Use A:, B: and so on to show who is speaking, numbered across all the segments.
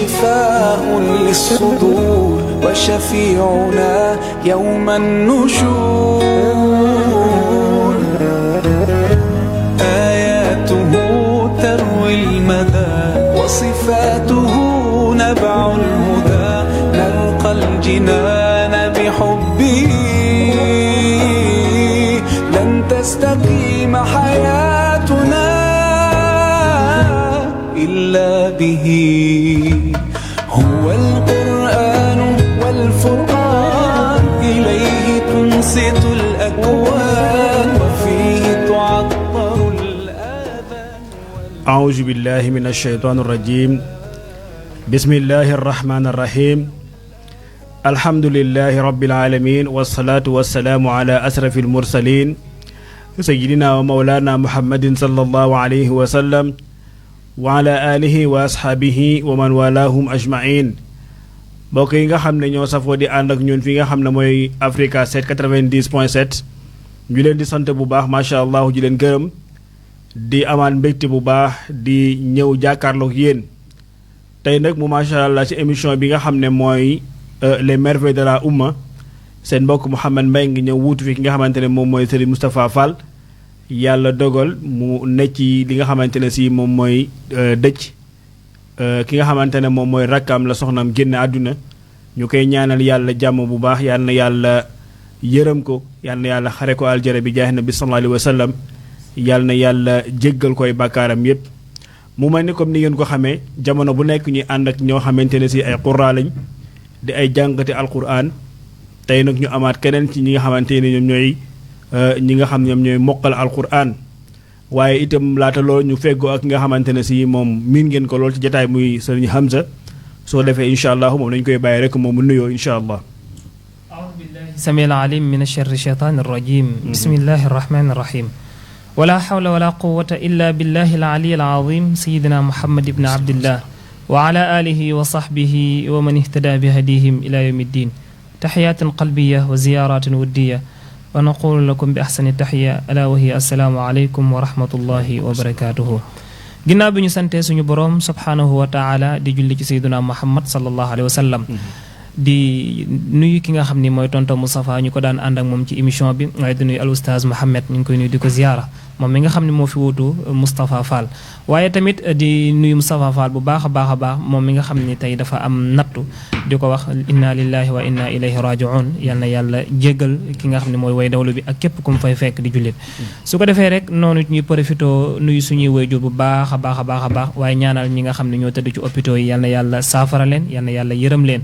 A: وشفاء للصدور وشفيعنا يوم النشور آياته تروي المدى وصفاته نبع الهدى نلقى الجنان بحبه لن تستقيم حياتنا إلا به هو القرآن والفرقان إليه تنصت الأكوان وفيه تعطر الآذان
B: أعوذ بالله من الشيطان الرجيم بسم الله الرحمن الرحيم الحمد لله رب العالمين والصلاة والسلام على أشرف المرسلين سيدنا ومولانا محمد صلى الله عليه وسلم وعلى آله وأصحابه ومن والاهم أجمعين mbokk yi nga xam ne ñoo safoo di ànd ak ñun fi nga xam ne mooy Africa 7 90.7 ñu leen di sant bu baax macha allah di leen gërëm di amaan mbégte bu baax di ñëw jàkkaarloog yéen tey nag mu macha allah ci émission bi nga xam ne mooy les merveilles de la Oumma seen mbokk Mouhamed Mbaye ngi ñëw wuutu fi ki nga xamante ne moom mooy Serigne Moustapha Fall yàlla dogal mu nekk ci li nga xamante ne si moom mooy dëcc ki nga xamante ne moom mooy rakkaam la soxnaam génn àdduna ñu koy ñaanal yàlla jàmm bu baax yal na yàlla yërëm ko yal na yàlla xare ko aljara bi jaahi nabi sallallahu alayhi wa sallam yal na yàlla jéggal koy bàkkaaram yépp mu mel ni comme ni ngeen ko xamee jamono bu nekk ñuy ànd ak ñoo xamante ne si ay qurra lañ di ay jàngati alquran tey nag ñu amaat keneen ci ñi nga xamante ne ñoom ñooy ñi nga xam ñoom ñooy mokkal alquran waaye itam laata loolu ñu feggoo ak nga xamante ne si moom miin ngeen ko lool ci jotaay muy sëriñ Hamza soo defee incha allah moom dañu koy bàyyi rek moom mu nuyoo incha allah.
C: أعوذ بالله السميع العليم من الشر الشيطان الرجيم بسم الله الرحمن الرحيم ولا حول ولا قوة إلا بالله العلي العظيم سيدنا محمد بن عبد الله وعلى آله وصحبه ومن اهتدى بهديهم إلى يوم الدين تحيات قلبية وزيارات ودية ونقول لكم بأحسن التحية ألا وهي السلام عليكم ورحمة الله وبركاته ginnaaw bi ñu sante suñu borom subhanahu wa ta'ala di julli ci sayyiduna Muhammad sallallahu alayhi wa sallam di nuyu ki nga xam ni mooy tonton Moustapha ñu ko daan ànd ak moom ci émission bi waaye di nuyu al oustaz Mohamed ñu ngi koy nuyu di ko ziyaara moom mi nga xam ne moo fi wuutu Moustapha Fall waaye tamit di nuyu Moustapha Fall bu baax a baax a baax moom mi nga xam ni tey dafa am nattu di ko wax inna lillahi wa inna ilayhi raji'un yal na yàlla jéggal ki nga xam ne mooy way dawlu bi ak képp ku mu fay fekk di jullit su ko defee rek noonu ñuy profité nuyu suñuy wayjur bu baax a baax a baax a baax waaye ñaanal ñi nga xam ne ñoo tëdd ci hôpitaux yi yal na yàlla saafara leen yal na yàlla yërëm leen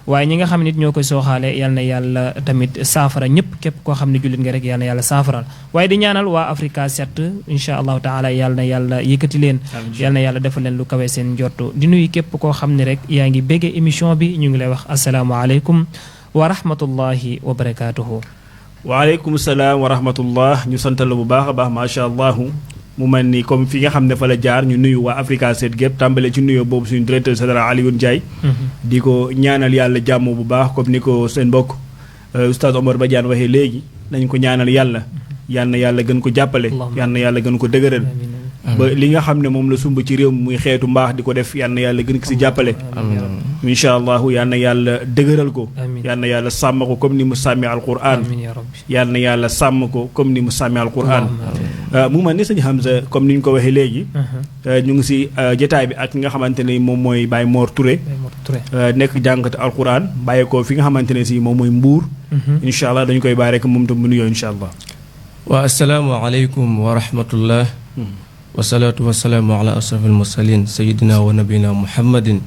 C: waaye ñi nga xam ne ñoo koy sooxaale yal na yàlla tamit saafara ñëpp képp koo xam ne jullit nga rek yal na yàlla saafaral waaye di ñaanal waa Africa 7 insha allahu taala yal na yàlla yëkkati leen yal na yàlla defal leen lu kawe seen njortu di nuyu képp koo xam ne rek yaa ngi béggee émission bi ñu ngi lay wax asalaamaaleykum wa rahmatullahi wa barakaatuhu.
B: waaleykum salaam wa rahmatullah ñu sant la bu baax a baax macha allah mu mel ni comme fi nga xam ne fa la jaar ñu nuyu waa Africa 7 gépp tàmbale ci nuyoo boobu suñu directeur général Alioune Ndiaye di ko ñaanal yàlla jàmm bu baax comme ni ko seen mbokk oustaz Omar Badiane waxee léegi nañ ko ñaanal yàlla yal na yàlla gën ko jàppale yal na yàlla gën ko dëgëral ba li nga xam ne moom la sumb ci réew mi muy xeetu mbaax di ko def yal na yàlla gën ko si jàppale incha allahu yal na yàlla dëgëral ko yal na yàlla sàmm ko comme ni mu sàmmee alquran yal na yàlla sàmm ko comme ni mu sàmmee alquran mu mel ni sëñ Hamza comme ni ñu ko waxee léegi ñu ngi si jotaay bi ak nga xamante ne moom mooy Baye Mor Touré nekk jàngkat alquran bàyyi ko fi nga xamante ne si moom mooy Mbuur incha allah dañu koy bàyyi rek moom tam mu nuyoo incha allah
D: wa assalaamu aleykum wa rahmatullah wasalaatu wasalaamu ala ashrafil mursalin sayidina wa nabina muhammadin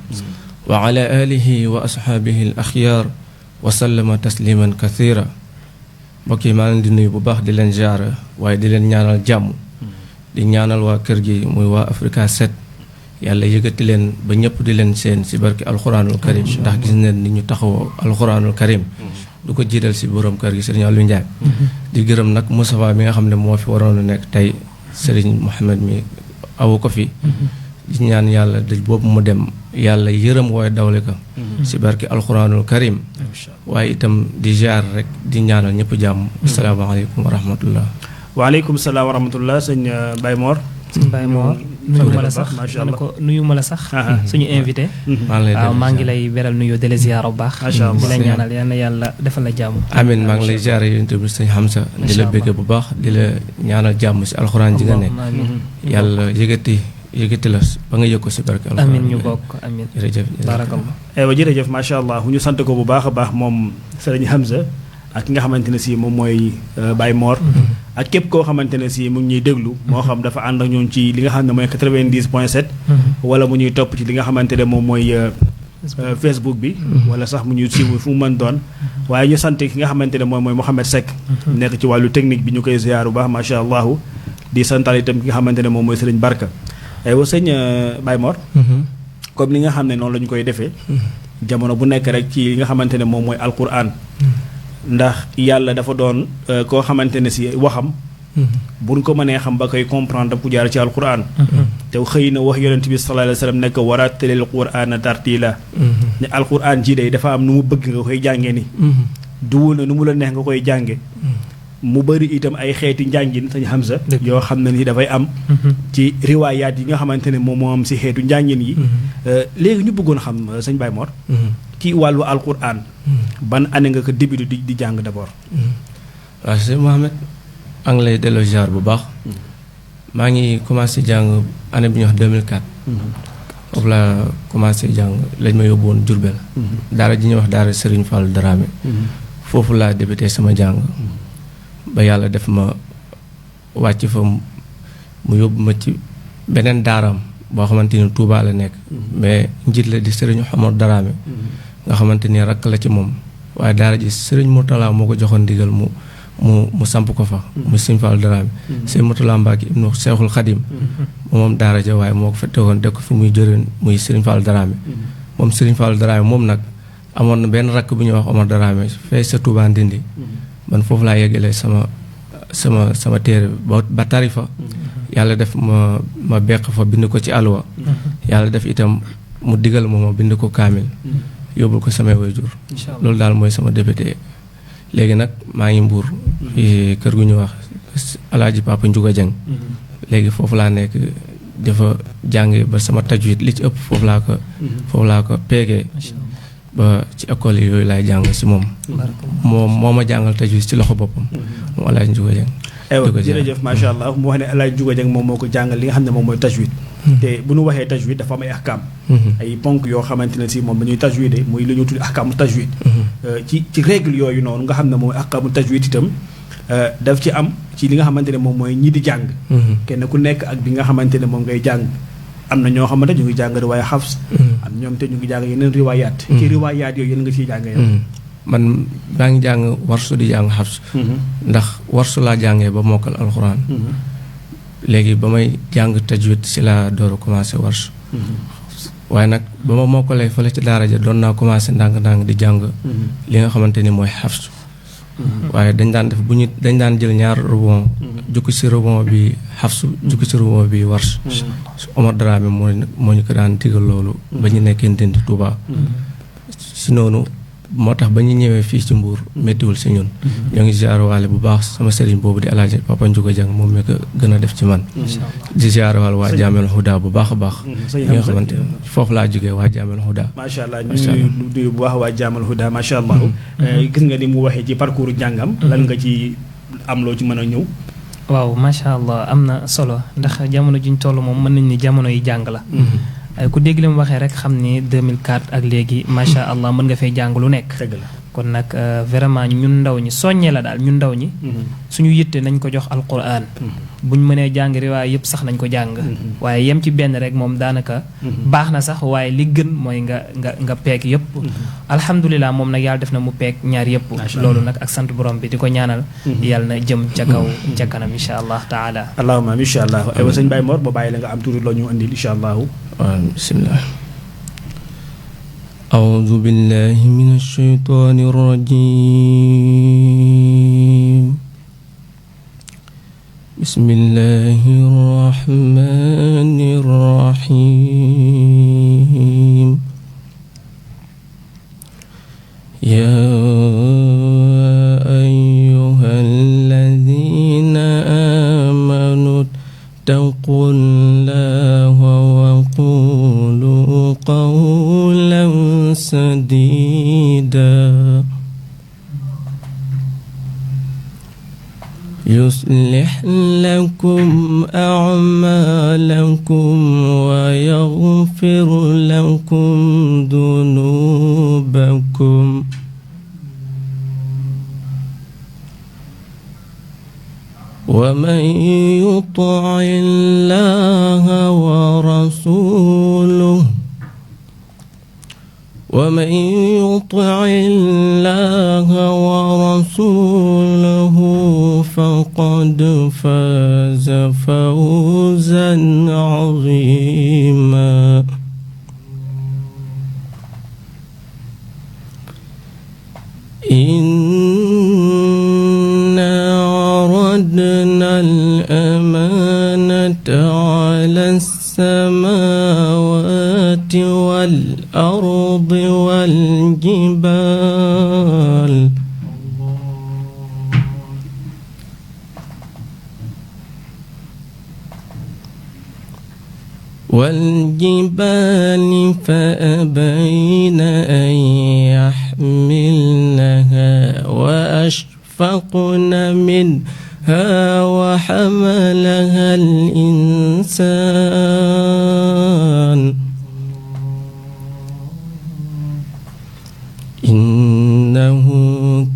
D: wa ala alihi wa ashaabihi al axyaar wa sallama tasliman kathira mbokk yi maa leen di nuyu bu baax di leen ziyaara waaye di leen ñaanal jàmm di ñaanal waa kër gi muy waa Africa 7 yàlla yëgati leen ba ñëpp di leen seen si barki alxuraanul karim ndax gis neen ni ñu taxawoo alxuraanul karim du ko jiital si borom kër gi sëriñ Aliou Ndiaye di gërëm nag Moustapha mi nga xam ne moo fi waroon a nekk tey sëriñ Mohamed mi awu ko fi di ñaan yàlla dëj boobu mu dem yàlla yërëm waaye dawle ko si barki alxuraanul karim waaye itam di ziar rek di ñaanal ñëpp jàmm asalaamaaleykum wa rahmatullah
B: waaleykum salaam wa rahmatullah sëñ Baye Mor
C: Baye Mor nuyu ma la sax
B: macha
C: ma ne
B: allah.
C: ko nuyu ma la sax suñu invité waaw maa ngi lay beral nuyoo dele ziar bu baax
B: Macha Allah.
C: di la ñaanal yal na yàlla defal la jàmm
D: amin maa ngi lay ziare yonent bi sëñ Hamza di la bëgg bu baax di la ñaanal jàmm si alxuraan ji nga ne
C: Allahumma amin
D: yàlla yëkkati la ba nga yëg ko si barke alxuraan
C: amin ñu bokk amin
D: jërëjëf
C: barakallah
B: aywa jërëjëf macha allah ñu sant ko bu baax a baax moom Serigne Hamza ak ki nga xamante ne si moom mooy Baye Mor ak képp koo xamante ne si mu ngi ñuy déglu moo xam dafa ànd ak ñoom ci li nga xam ne mooy 90.7 wala mu ñuy topp ci li nga xamante ne moom mooy Facebook bi wala sax mu ñuy suivre fu mu mën doon waaye ñu sant ki nga xamante ne moom mooy Mouhamed Seck nekk ci wàllu technique bi ñu koy ziar bu baax macha allah di santal itam ki nga xamante ne moom mooy Serigne Barka aywa sëñ Baye Mor comme li nga xam ne noonu la ñu koy defee jamono bu nekk rek ci li nga xamante ne moom mooy alquran ndax yàlla dafa doon koo xamante ne si waxam buñ ko mënee xam ba koy comprendre ku jaar ci alquran te xëy na wax yonent bi sallallahu alayhi wa sallam nekk warattilil qur'ana tartila ne alquran ji day dafa am nu mu bëgg nga koy jànge ni duwul na nu mu la neex nga koy jànge mu bëri itam ay xeeti njàngin sëñ Hamza yoo xam ne ni dafay am ci riwaayaat yi nga xamante ne moom moo am si xeetu njàngin yi léegi ñu bëggoon xam sëñ Baye Mor ci wàllu alquran ban année nga ko débuté di jàng d'abord
D: waaw sëñ Mohamed maa ngi lay delloo ziar bu baax maa ngi commencé jàng année bi ñuy wax 2004 foofu laa commencé jàng lañ ma yóbbu woon Diourbel daara ji ñuy wax daara Serigne Fall Dramé foofu laa débuté sama jàng ba yàlla def ma wàcc fa mu yóbbu ma ci beneen daaraam boo xamante ni Touba la nekk mais njiit la di Serigne Omar Dramé nga xamante ni rakk la ci moom waaye daara ji Serigne Mourtala moo ko joxoon ndigal mu samp ko fa mu Serigne Fall Dramé Serigne Mourtala Mbacke ibnu Seexul Xadim moom daara ja waaye moo ko fa tegoon def ko fi muy jëriñ muy Serigne Fall Dramé moom Serigne Fall Dramé moom nag amoon na benn rakk bu ñuy wax Omar Dramé fee sa Touba Ndindi man foofu laa yeggalee sama téere ba tarifa yàlla def ma beq fa bind ko ci alwa yàlla def itam mu digal ma bind ko kaamil yóbbul ko samay waajur loolu daal mooy sama débuté léegi nag maa ngi Mbuur fii kër gu ñu wax Alaaji Papa Ndiouga Dieng léegi foofu laa nekk dafa jànge ba sama tajwid li ci ëpp foofu laa ko peegee ba ci école yi yooyu laay jàng si moom moo ma jàngal tajwid ci loxo boppam moom Alaaji Ndiouga Dieng
B: aywa jërëjëf macha allah mu wax ne Alaaji Ndiouga Dieng moom moo ko jàngal li nga xam ne moom mooy tajwid te bu ñu waxee tajwid dafa am ay ahkaam ay ponk yoo xamante ne si moom la ñuy tajwide muy li ñu tudd ahkaamu tajwid ci règle yooyu noonu nga xam ne moom ahkaamu tajwid itam daf ci am ci li nga xamante ne moom mooy ñi di jàng kenn ku nekk ak bi nga xamante ne moom ngay jàng am na ñoo xamante ñu ngi jàng riwaaya Hafs am ñoom te ñu ngi jàng yeneen riwaayaat ci riwaayaat yooyu yéen nga ciy jàng yow
D: man maa ngi jàng warsu di jàng Hafs ndax warsu laa jàngee ba mokkal alxuraan léegi ba may jàng tajwid si laa door a commencé warsu waaye nag ba ma mokkalee fële ci daara ja doon naa commencé ndànk-ndànk di jàng li nga xamante ni mooy Hafs waaye dañ daan def dañ daan jël ñaar rebond jukki si rebond bi Hafs jukki si rebond bi warsu Omar Dramé moo ñu ko daan digal loolu ba ñu nekkee Ndindi Touba si noonu moo tax ba ñu ñëwee fii ci Mbuur méttiwul si ñun ñoo ngi ziarewaale bu baax sama sëriñ boobu di Alaaji Papa Ndiouga Dieng moom mi ko gën a def ci man di ziarewaale waa Jaamel Huda bu baax a baax ñi nga xamante foofu laa jógee waa Jaamel Huda
B: macha allah ñu nuyu bu baax waa Jaamel Huda macha allah gis nga ni mu waxee ci parcours njàngam lan nga ci am loo ci mën a ñëw
C: waaw macha allah am na solo ndax jamono juñ toll moom mën nañ ni jamono yi jàng la ku dégg li mu waxee rek xam ni 2004 ak léegi macha allah mën nga fay jàng lu nekk kon nag vraiment ñun ndaw ñi soññee la daal ñun ndaw ñi suñu yitte nañ ko jox alquran buñ mënee jàng riwaay yëpp sax nañ ko jàng waaye yem ci benn rek moom daanaka baax na sax waaye li gën mooy nga peeg yëpp alhamdulilah moom nag yàlla def na mu peeg ñaar yëpp loolu nag ak sant borom bi di ko ñaanal yàlla na jëm ca kaw ca kanam insha allah taala
B: allahumma insha allah aywa sëñ Baye Mor ba bàyyi la nga am tuuti loo ñu andil insha allahu
D: bismillah أعوذ بالله من الشيطان الرجيم بسم الله الرحمن الرحيم يا أيها الذين آمنوا اتقوا الله قولا سديدا يصلح لكم أعمالكم ويغفر لكم ذنوبكم ومن يطع الله ورسوله فقد فاز فوزا عظيما إنا عرضنا الأمانة على السماوات والأرض والجبال فأبين أن يحملنها وأشفقن منها وحملها الإنسان إنه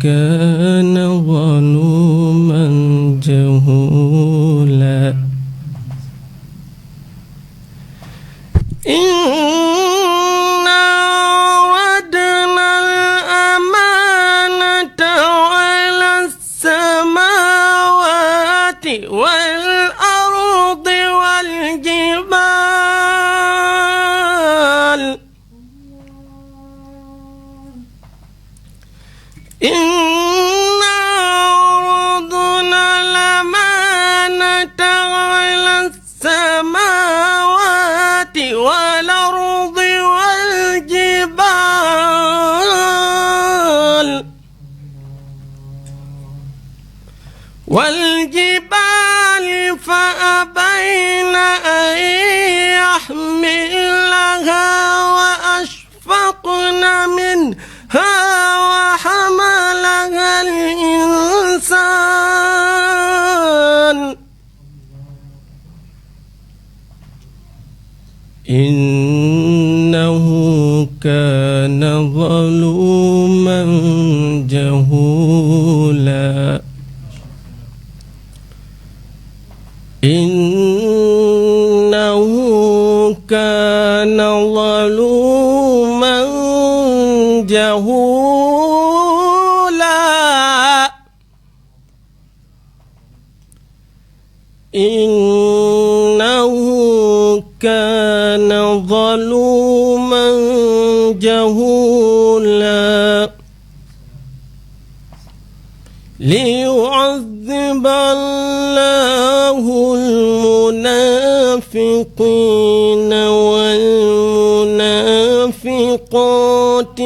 D: كان ظلوما جهولا إنا عرضنا الأمانة على السماوات والأرض والجبال إنا عرضنا الأمانة على السماوات والأرض والجبال فأبين أن يحملنها وأشفقن منها وحملها الإنسان إنه كان ظلوما جهولا إنه كان ظلوما جهولا إنه كان ظلوما جهولا ليعذب الله المنافقين والمنافقات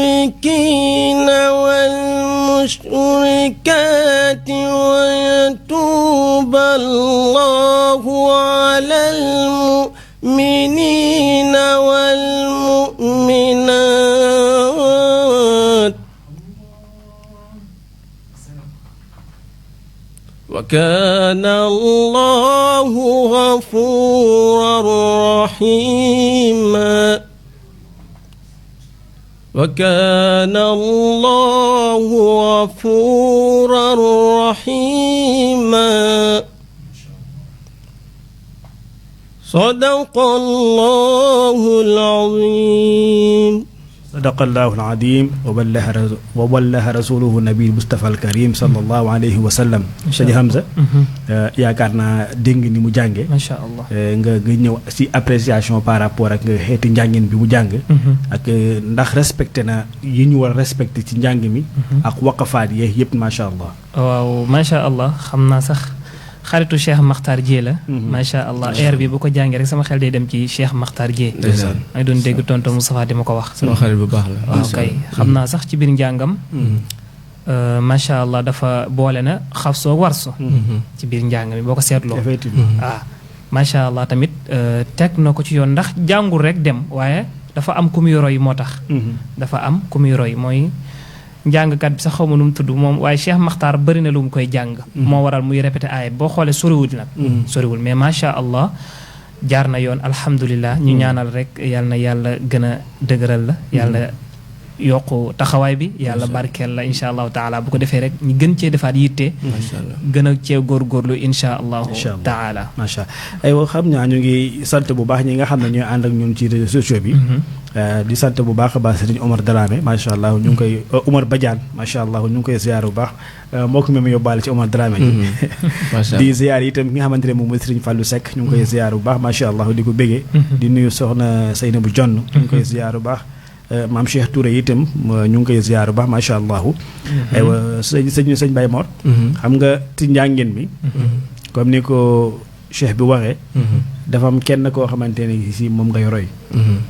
D: والمشركين والمشركات ويتوب الله على المؤمنين والمؤمنات وكان الله غفورا رحيما وكان الله غفورا رحيما صدق الله العظيم
B: صدق الله العظيم وبلغ رسوله النبي المصطفى الكريم صلى الله عليه وسلم Sëñ Hamza yaakaar naa dégg ni mu jànge
C: macha allah
B: nga ñëw si appréciation par rapport ak xeeti njàngin bi mu jàng ak ndax respecté na yi ñu war a respecté ci njàng mi ak waqafaat yeeg yëpp macha allah
C: waaw macha allah xam naa sax xaritu Cheikh Makhtar Dieye la macha allah air bi bu ko jàngee rek sama xel day dem ci Cheikh Makhtar Dieye maa ngi doon dégg tonton Moustapha di ma ko wax
D: sama xarit bu baax la
C: waaw kay xam naa sax ci biir njàngam macha allah dafa boole na xaf soo warsu ci biir njàng mi boo ko seetloo waaw macha allah tamit teg na ko ci yoon ndax jàngul rek dem waaye dafa am ku muy roy moo tax dafa am ku muy roy mooy njàngkat bi sax xaw ma nu mu tudd moom waaye Cheikh Makhtar bëri na lu mu koy jàng moo waral muy répété aaya boo xoolee soriwul nag soriwul mais macha allah jaar na yoon alhamdulilah ñu ñaanal rek yàlla na yàlla gën a dëgëral la yàlla yokku taxawaay bi yàlla barkeel la insha allahu taala bu ko defee rek ñu gën cee defaat yitte gën a cee góorgóorlu insha allahu taala
B: macha allah aywa xam naa ñu ngi sant bu baax ñi nga xam ne ñooy ànd ak ñun ci réseaux sociaux bi di sant bu baax a baax Serigne Omar Dramé macha allah ñu ngi koy Omar Badiane macha allah ñu ngi koy ziar bu baax mbokk mi mu yóbbaale ci Omar Dramé di ziar itam ki nga xamante ne moom mooy Serigne Fallou Seck ñu ngi koy ziar bu baax macha allah di ko bégee di nuyu soxna Seynabou Jonn ñu ngi koy ziar bu baax maam Cheikh Touré itam ñu ngi koy ziar bu baax macha allah aywa sëñ Baye Mor xam nga ci njàngin mi comme ni ko cheikh bi waxee dafa am kenn koo xamante ne si moom ngay roy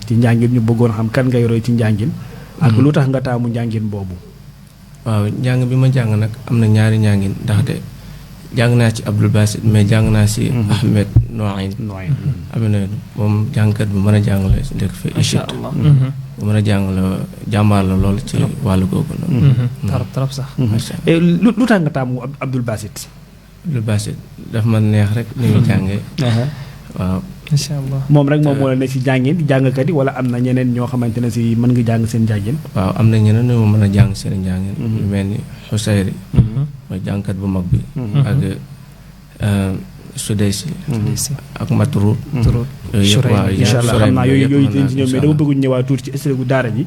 B: ci njàngin ñu bëggoon xam kan ngay roy ci njàngin ak lu tax nga taamu njàngin boobu
D: waaw njàng bi ma jàng nag am na ñaari njàngin ndaxte jàng naa ci Abdoul Basit mais jàng naa si Ahmed Noain amee moom jàngkat bu mën a jàngale dëkk fi Égypte bu mën a jàngale jàmbaar la lool ci wàllu googu noonu
C: trop sax
B: lu tax nga taamu Abdoul Basit
D: Abdoul Basit daf ma neex rek ni muy jàngee waaw
C: incha allah
B: moom rek moom moo la ne ci jàngin jàngkat yi wala am na ñeneen ñoo xamante ne si mën nga jàng seen njàngin
D: waaw am na ñeneen ñu mën a jàng seen njàngin lu mel ni Xusayri mooy jàngkat bu mag bi ak Sudaysi ak Matrud
B: waaw incha allah xam naa yooyu dañ ci ñëw mais dama bëgg ñëwaat tuuti ci historique daara ji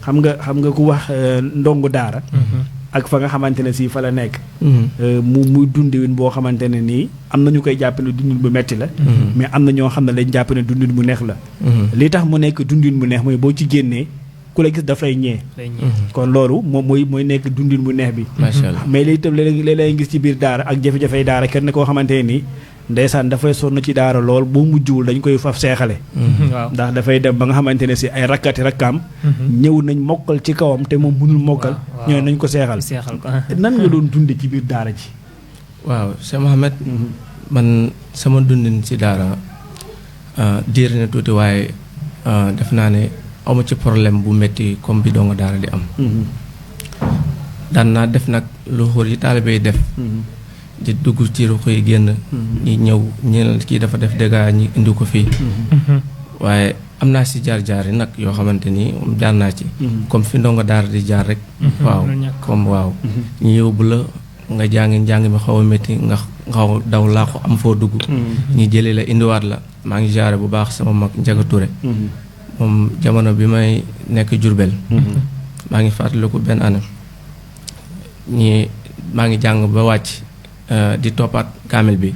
B: xam nga ku wax ndongu daara ak fa nga xamante ne si fa la nekk muy dundin boo xamante ne nii am na ñu koy jàpp ne dundin bu metti la mais am na ñoo xam ne lañ jàpp ne dundin bu neex la li tax mu nekk dundin bu neex mooy boo ci génnee ku la gis dafay ñee kon loolu moom mooy nekk dundin bu neex bi mais léegi itam léeg-léeg gis ci biir daara ak jafe-jafey daara kenn koo xamante ne nii ndeysaan dafay sonn ci daara lool boo mujjuwul dañ koy faf seexale
C: waaw
B: ndax dafay dem ba nga xamante ne si ay rakkati rakkaam ñëw nañ mokkal ci kawam te moom mënul mokkal ñoo nañ ko seexal
C: ko
B: nan nga doon dunde ci biir daara ji
D: waaw Cheikh Mohamed man sama dundin ci daara diir na tuuti waaye def naa ne amu ci problème bu métti comme bi doonga daara di am daan naa def nag lu xóor yi taalibe yi def di dugg ci ruq yi génn ñi ñëw ñeneen kii dafa def dégâts ñi indi ko fii waaye am naa si jaar-jaar yi nag yoo xamante ni jaar naa ci comme fi ndongo daara di jaar rek waaw comme waaw ñu yóbbu la nga njàng mi xaw a métti nga xaw daw laa ko am foo dugg ñi jëlee la indiwaat la maa ngi jaare bu baax sama mag Njaga Touré moom jamono bi may nekk Jurbel maa ngi fàttaliku benn année maa ngi jàng ba wàcc di toppaat kaamil bi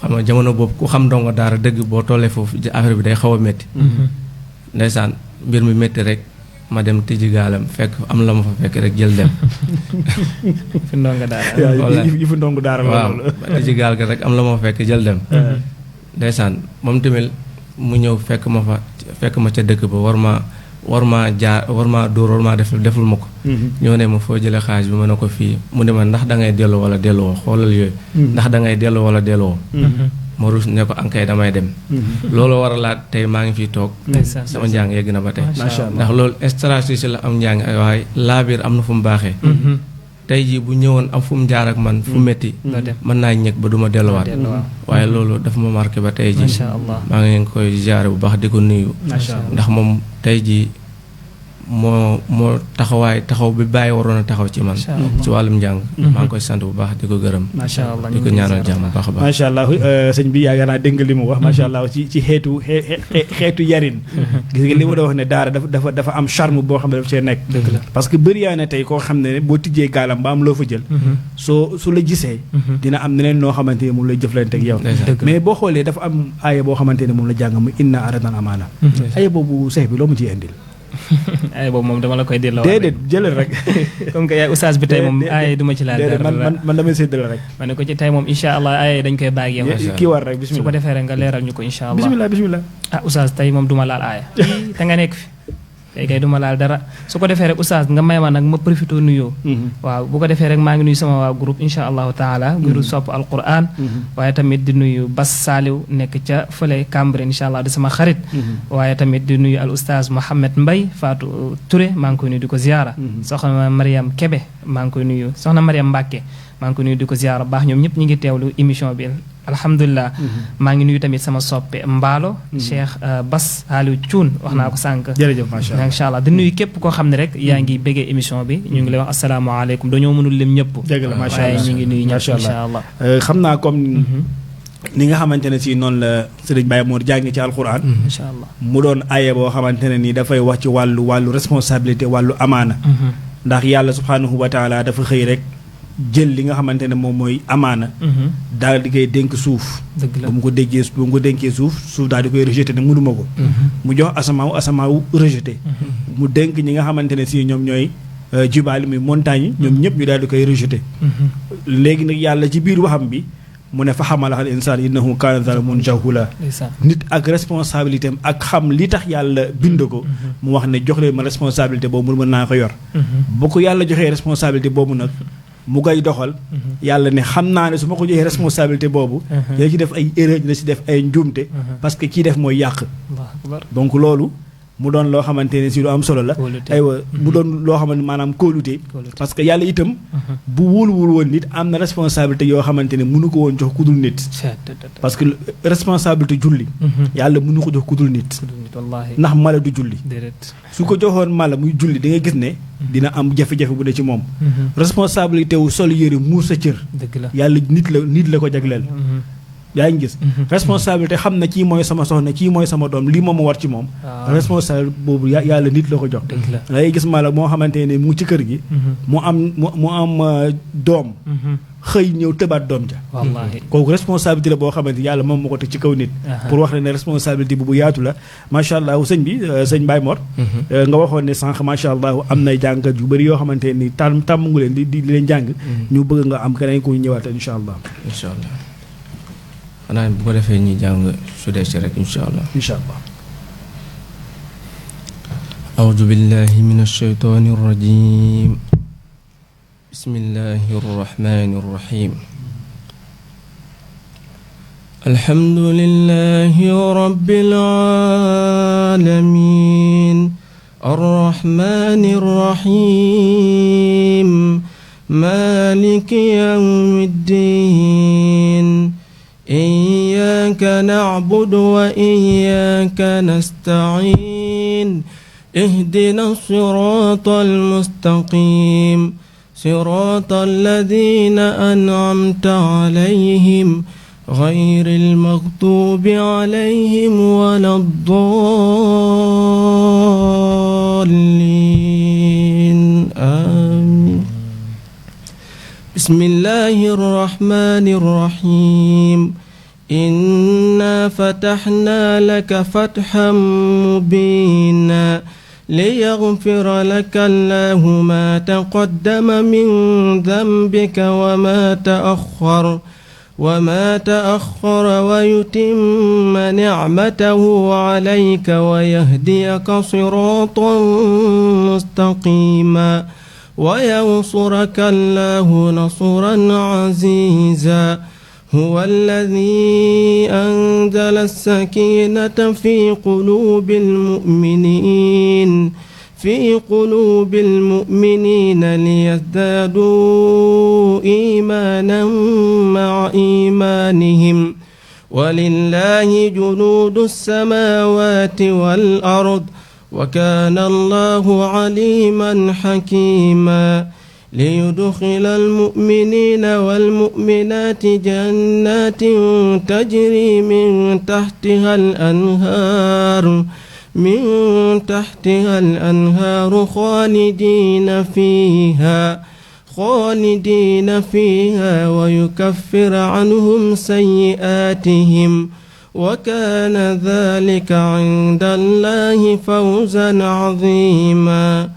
D: xam nga jamono boobu ku xam ndongo daara dëgg boo tollee foofu affaire bi day xaw a métti ndeysaan mbir mi métti rek ma dem tijji gaalam fekk am la ma fa fekk rek jël dem
C: fi ndongo daara
B: yi fi ndongo daara
D: waaw tijji gaal ga rek am la ma fa fekk jël dem ndeysaan moom tamit mu ñëw fekk ma ca dëkk ba war maa dóor war maa deful ma ko ñoo ne ma foo jële xaalis bi ma ne ko fii mu ne ma ndax da ngay dellu wala delluwoo xoolal yooyu ndax da ngay dellu wala delluwoo ma ruus ne ko ankay damay dem loolu waralaat tey maa ngi fii toog sama njàng yegg na ba tey ndax loolu stratégie la am njàng waaye laabiir am na fu mu baaxee tey jii bu ñëwoon am fu mu jaar ak man fu metti mën naa ñëg ba duma delluwaat waaye loolu dafa ma marqué ba tey jii maa ngi koy jaare bu baax di ko nuyu ndax moom tey jii moo taxaw bi bàyyi waroon a taxaw ci man ci wàllum njàng maa ngi koy sant bu baax di ko gërëm di ko ñaanal jàmm bu baax a baax
B: macha allah sëñ bi yaakaar naa dégg nga li mu wax macha allah ci xeetu yarin gis nga li mu da wax ne daara dafa am charme boo xam ne daf cee nekk parce que bëri yaa ne tey koo xam ne boo tijjee gaalam ba am loo fa jël su la gisee dina am neneen noo xamante ne moom lay jëflante ak yow mais boo xoolee dafa am aaya boo xamante ne moom la jàng mu inna aradan amaana aaya boobu seex bi loo mu ciy indil
C: ay boobu moom dama la koy delloo.
B: déedéet jëlal rek.
C: comme que yaay oustaz bi tey moom ay duma ci laal dara.
B: man damay séddale rek.
C: ma ne ko ci tey moom incha allah ay dañ koy bàyyi yow.
B: kii war rek
C: su ko defee rek nga leeral ñu ko incha allah.
B: bismillah.
C: ah oustaz tey moom duma laal aaya. te nga nekk fi. tey kay duma laal dara su ko defee rek oustaz nga may ma nag ma profité nuyoo. waaw bu ko defee rek maa ngi nuyu sama waa groupe incha allahu taala. groupe sopp alquran. waaye tamit di nuyu Bas Saliw nekk ca fële Cambérène incha allah di sama xarit. waaye tamit di nuyu al oustaz Mohamed Mbaye Fatou Touré maa ngi koy nuyu di ko ziara. soxna Mariam Kebe maa ngi koy nuyu soxna Mariam Mbacke maa ngi koy nuyu di ko ziara baax ñoom ñëpp ñu ngi teewlu émission bi. alhamdulilah maa ngi nuyu tamit sama soppe Mbaalo. Cheikh Bas Aliou Thioune wax naa ko sànq.
B: jërëjëf
C: macha allah di nuyu képp koo xam ne rek yaa ngi bëggee émission bi ñu ngi lay wax asalaamaaleykum dañoo mënul lim ñëpp.
B: dëgg la macha allah
C: waaye ñu ngi nuyu ñëpp incha allah.
B: xam naa comme ni nga xamante ne si noonu la Serigne Baye Mor jàngi ci alquran.
C: incha allah
B: mu doon aaya boo xamante ne nii dafay wax ci wàllu responsabilité wàllu amaana. ndax yàlla subhanahu wa taala dafa xëy rek. jël li nga xamante ne moom mooy amaana. daal di koy dénk suuf.
C: dëgg la
B: bu mu ko dénkee suuf daal di koy rejeté ne mënuma ko. mu jox asamaaw rejeté. mu dénk ñi nga xamante ne si ñoom ñooy jibaali muy montagne yi ñoom ñëpp ñu daal di koy rejeté. léegi nag yàlla ci biir waxam bi mu ne fa xamalaxal insaan innahu kaana zaluman jahula. nit ak responsabilité am ak xam li tax yàlla bind ko. mu wax ne jox leen ma responsabilité boobu mën naa ko yor. bu ko yàlla joxee responsabilité boobu nag. mu koy doxal. yàlla ne xam naa ne su ma ko joxee responsabilité boobu. dina ci def ay erreur dina ci def ay njuumte. parce que kii def mooy yàq. donc loolu mu doon loo xamante ne si lu am solo la. aywa mu doon loo xamante maanaam kóolute. parce que yàlla itam. bu wóoluwul woon nit am na responsabilité yoo xamante ne mënu ko woon jox ku dul nit. parce que responsabilité julli. yàlla mënu ko jox ku dul nit. ndax mala du julli. su ko joxoon mala muy julli da nga gis ne. dina am jafe-jafe bu ne ci moom. responsabilité wu sol yëre muur sa cër. yàlla nit la ko jagleel. yaa ngi gis. responsabilité xam na kii mooy sama soxna kii mooy sama doom lii moom a war ci moom. responsabilité boobu yàlla nit la ko jox. da ngay gis mala moo xamante ne mu ci kër gi. mu am doom. xëy ñëw tëbaat doom ja. wallaahi kooku responsabilité la boo xamante yàlla moom moo ko teg ci kaw nit. pour wax ne responsabilité bu yaatu la macha allah sëñ bi sëñ Baye Mor. nga waxoon ne sànq macha allah am nay jàngat yu bëri yoo xamante ni tàmm ngu leen di leen jàng. ñu bëgg nga am keneen ku ñëwaat incha allah.
D: incha allah xanaa bu ko defee ñuy jàng su dee si rek incha allah.
B: incha allah.
D: أعوذ بالله من الشيطان الرجيم بسم الله الرحمن الرحيم الحمد لله رب العالمين الرحمن الرحيم مالك يوم الدين إياك نعبد وإياك نستعين اهدنا الصراط المستقيم صراط الذين أنعمت عليهم غير المغضوب عليهم ولا الضالين آمين بسم الله الرحمن الرحيم إنا فتحنا لك فتحا مبينا ليغفر لك الله ما تقدم من ذنبك وما تأخر ويتم نعمته عليك ويهديك صراطا مستقيما وينصرك الله نصرا عزيزا هو الذي أنزل السكينة في قلوب المؤمنين ليزدادوا إيمانا مع إيمانهم ولله جنود السماوات والأرض وكان الله عليما حكيما ليدخل المؤمنين والمؤمنات جنات تجري من تحتها الأنهار خالدين فيها ويكفر عنهم سيئاتهم وكان ذلك عند الله فوزا عظيما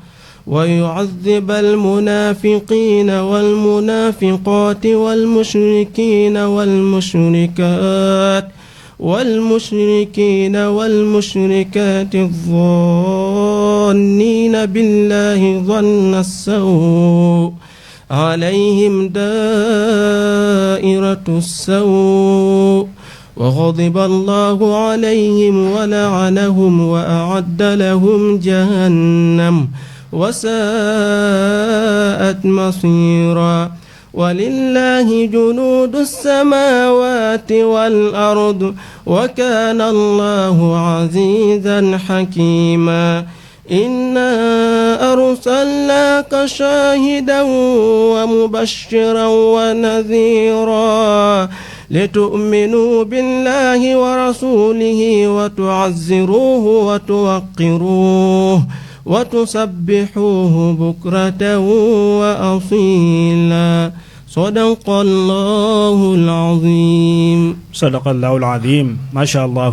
D: ويعذب المنافقين والمنافقات والمشركين والمشركات الظانين بالله ظن السوء عليهم دائرة السوء وغضب الله عليهم ولعنهم وأعد لهم جهنم وساءت مصيرا ولله جنود السماوات والأرض وكان الله عزيزا حكيما إنا أرسلناك شاهدا ومبشرا ونذيرا لتؤمنوا بالله ورسوله وتعزروه وتوقروه وتسبحوه بكرة وأصيلا صدق الله العظيم
B: صدق الله العظيم ما شاء الله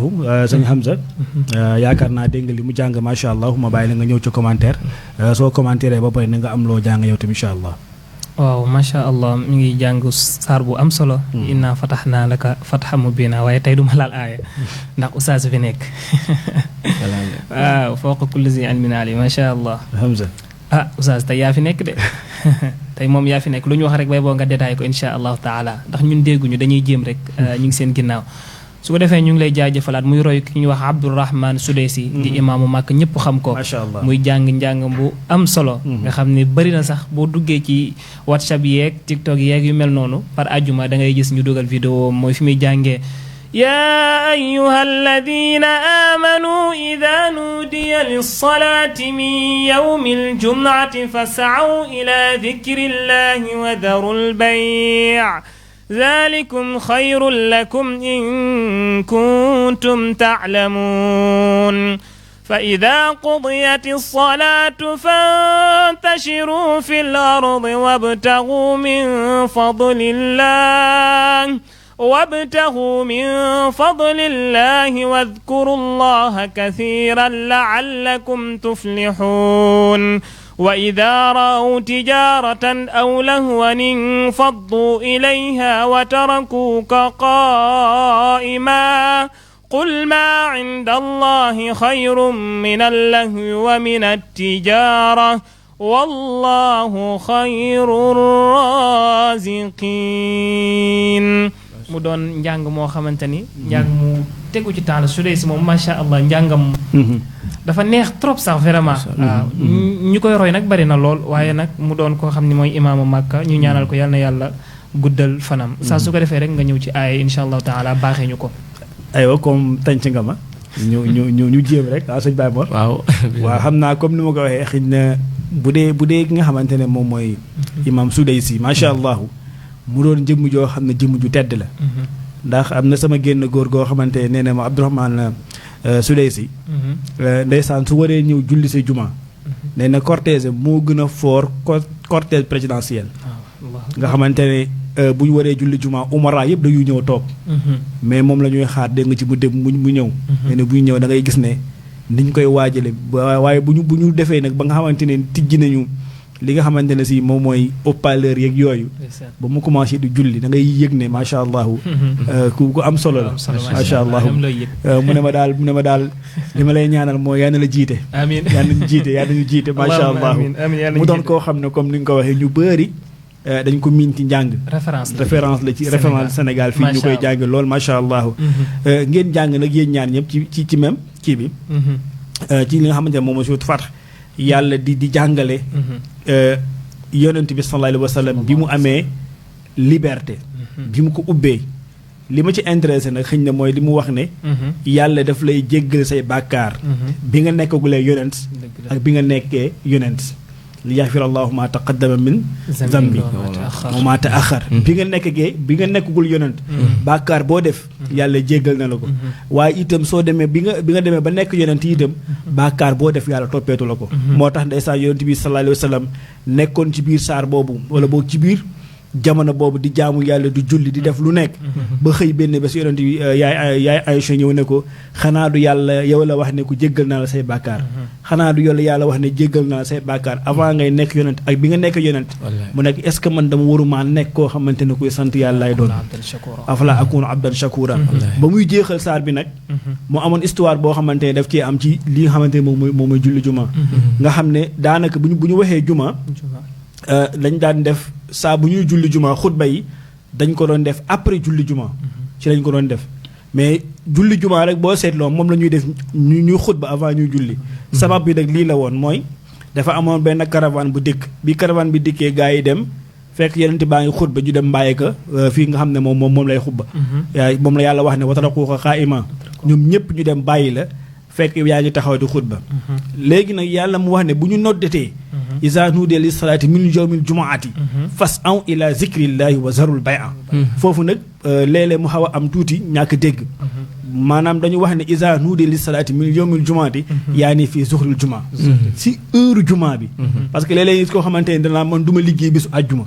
B: sëñ Hamza yaakaar naa dégg nga li mu jàng ma sha Allah ma bàyyi la nga ñëw ci commentaire soo commentaire ba pare na nga am loo jàng yow tamit insha Allah.
C: waaw macha allah mi ngi jàng saar bu am solo. inna fatahnaa laka fathan mubiina waaye tey du ma laal aaya ndax oustaz fi nekk. waaw fawqa kulli zi ilmin alim macha allah.
B: Hamza
C: ah oustaz tey yaa fi nekk de tey moom yaa fi nekk lu ñu wax rek bay boo nga détaillé ko incha allahu taala ndax ñun dégguñu dañuy jéem rek ñu ngi seen ginnaaw. su ko defee ñu ngi lay jaajëfalaat muy roy ki ñuy wax Abdourahmane Soudeysi di imaamu Màkk ñëpp xam ko muy jàng bu am solo nga xam ne bëri na sax boo duggee ci WhatsApp yeeg TikTok yeeg yu mel noonu par ajuma da ngay gis ñu dugal vidéo mooy fi muy jàngee يا أيها الذين آمنوا إذا نودي للصلاة من يوم الجمعة فاسعوا إلى ذكر الله وذروا البيع ذلكم خير لكم إن كنتم تعلمون فإذا قضيت الصلاة فانتشروا في الأرض وابتغوا من فضل الله واذكروا الله كثيرا لعلكم تفلحون وإذا رأوا تجارة أو لهوا انفضوا إليها وتركوك قائما قل ما عند الله خير من اللهو ومن التجارة والله خير الرازقين mu doon njàng moo xamante ni njàng mu tegu ci temps la Soudeysi moom macha allah njàngam dafa neex trop sax vraiment waaw ñu koy roy nag bari na lool waaye nag mu doon koo xam ne mooy imaamu Màkka ñu ñaanal ko yal na yàlla guddal fanam saa su ko defee rek nga ñëw ci aaya insha allahu taala baaxee ñu ko
B: aywa comme tànc nga ma ñu jéem rek waaw sëñ Baye Mor waaw xam naa comme ni ma ko waxee xëy na bu dee ki nga xamante ne moom mooy imaam Soudeysi macha allah mu doon jëmm joo xam ne jëmm ju tedd la ndax am na sama génn góor goo xamante nee na ma Abdourahmane Soudeysi ndeysaan su waree ñëw julli si juma nee na cortège moo gën a fort cortège présidentiel nga xamante ne bu ñu waree julli juma umara yëpp dañuy ñëw toog mais moom la ñuy xaar dégg nga ci mu dem mu ñëw nee na buy ñëw da ngay gis ne niñ koy waajale waaye bu ñu defee nag ba nga xamante ne tijji nañu li nga xamante ne si moom mooy haut-parleur yeeg yooyu ba mu commencé di julli da ngay yëg ne macha allah ku am solo la macha allah mu ne ma daal li ma lay ñaanal mooy yaa na la jiite amiin yaa nañu jiite macha allah mu doon koo xam ne comme ni nga ko waxee ñu bëri dañ ko miin ci njàng référence la ci référence Sénégal fii ñu koy jàng lool macha allah ngeen jàng nag yéen ñaan ñëpp ci même kii bi ci li nga xamante ne moom mooy surtout Fath yàlla di jàngale yonent bi sallallahu alayhi wa sallam bi mu amee liberté bi mu ko ubbee li ma ci intéressé nag xëñ na mooy li mu wax ne yàlla daf lay jéggal say bàkkaar bi nga nekkagulee yonent ak bi nga nekkee yonent li yaxfir allahu ma taqaddama min zambi wa ma taaxar bi nga nekkagul yonent bàkkaar boo def yàlla jéggal na la ko waaye itam soo demee bi nga demee ba nekk yonent itam bàkkaar boo def yàlla toppeetu la ko moo tax ndeysaan yonent bi sallallahu alayhi wa sallam nekkoon ci biir saar boobu wala boog ci biir jamono boobu di jaamu yàlla di julli di def lu nekk ba xëy benn bés yonent bi yaay Aïcha ñëw ne ko xanaa du yàlla yow la wax ne ko jéggal naa la say bàkkaar xanaa du yàlla wax ne jéggal naa la say bàkkaar avant ngay nekk yonent ak bi nga nekk yonent mu nekk est-ce que man dama warumaa nekk koo xamante ne kuy sant yàlla lay doon afala akunu abdan shakura ba muy jeexal saar bi nag mu amoon histoire boo xamante ne daf cee am ci li nga xamante ne moom mooy julli juma nga xam ne daanaka bu ñu waxee juma dañ daan def saa bu ñuy julli juma xutba yi dañ ko doon def après julli juma ci lañ ko doon def mais julli juma rek boo seetloo moom la ñuy def ñuy xutba avant ñuy julli sabab bi nag lii la woon mooy dafa amoon benn caravane bu dikk bi caravane bi dikkee gaa yi dem fekk yenente baa ngi xutba ñu dem bàyyi ko fii nga xam ne moom lay xutba moom la yàlla wax ne watarakuuka qaa'ima ñoom ñëpp ñu dem bàyyi la fekk yaa ngi taxaw di xutba léegi nag yàlla mu wax ne bu ñu noddetee iza nuudiya lis salaati min yawmil jumu'ati fas'aw ila zikrillahi wa zarul bay'a foofu nag léeg-léeg mu xaw a am tuuti ñàkk dégg maanaam dañu wax ne iza nuudiya lis salaati min yawmil jumu'ati yaa ni fii zuhril juma si heure juma bi parce que léeg-léeg koo xamante ne danaa man du ma liggéey bisu àjjuma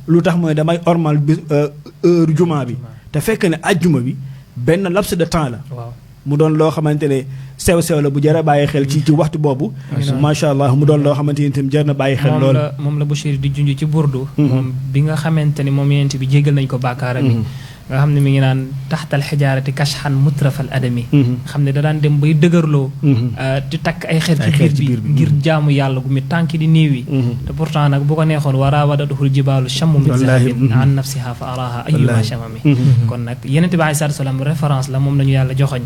B: lu tax mooy damay ormal bis heure juma bi te fekk ne àjjuma bi benn laps de temps la mu doon loo xamante ne sew-sew la bu jar a bàyyi xel ci waxtu boobu macha allah mu doon loo xamante ni itam jar na bàyyi xel lool
C: moom la Bachir di junj ci burdu moom bi nga xamante ni moom yonent bi jéggal nañ ko bàkkaara bi nga xam ne mi ngi naan taxtal xijaarati kashxan mutrafal adami xam ne da daan dem bay dëgërloo di takk ay xeer ci biir bi ngir jaamu yàlla gu mi tànki di néew yi te pourtant nag bu ko neexoon waraawadatuhul jibaalu chammu min zahabin an nafsiha fa araha ayyuma chamami kon nag yonent bi alayhi salaatu salaam référence la moom nañu yàlla joxoñ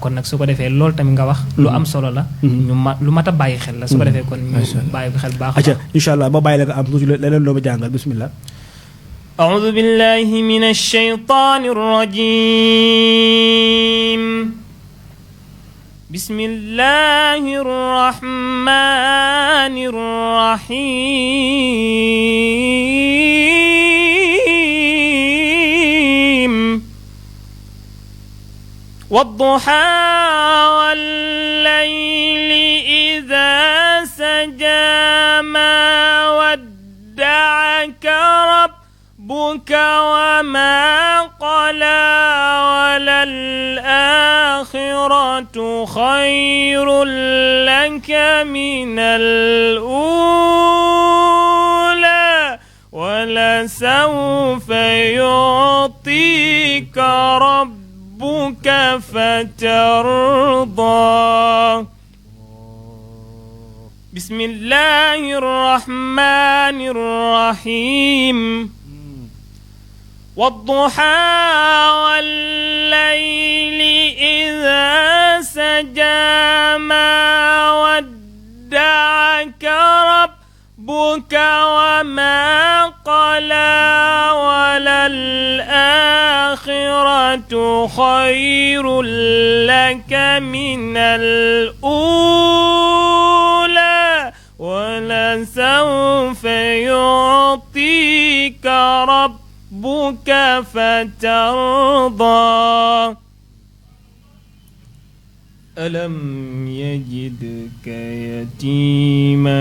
C: kon nag su ko defee loolu tamit nga wax lu am solo la lu mat a bàyyi xel la su ko defee kon ñu bàyyi ko xel baax a baax
B: incha allah ma bàyyi la nga am tuuti leneen loo ma jàngal bismillah
C: أعوذ بالله من الشيطان الرجيم بسم الله الرحمن الرحيم والضحى والليل إذا سجى ما ودعك ربك وما قلى وللآخرة خير لك من الأولى ولسوف يعطيك ربك فترضى بسم الله الرحمن الرحيم والضحى والليل إذا سجى ما ودعك ربك وما قلى وللآخرة خير لك من الأولى ولسوف يعطيك ربك فترضى ألم يجدك يتيما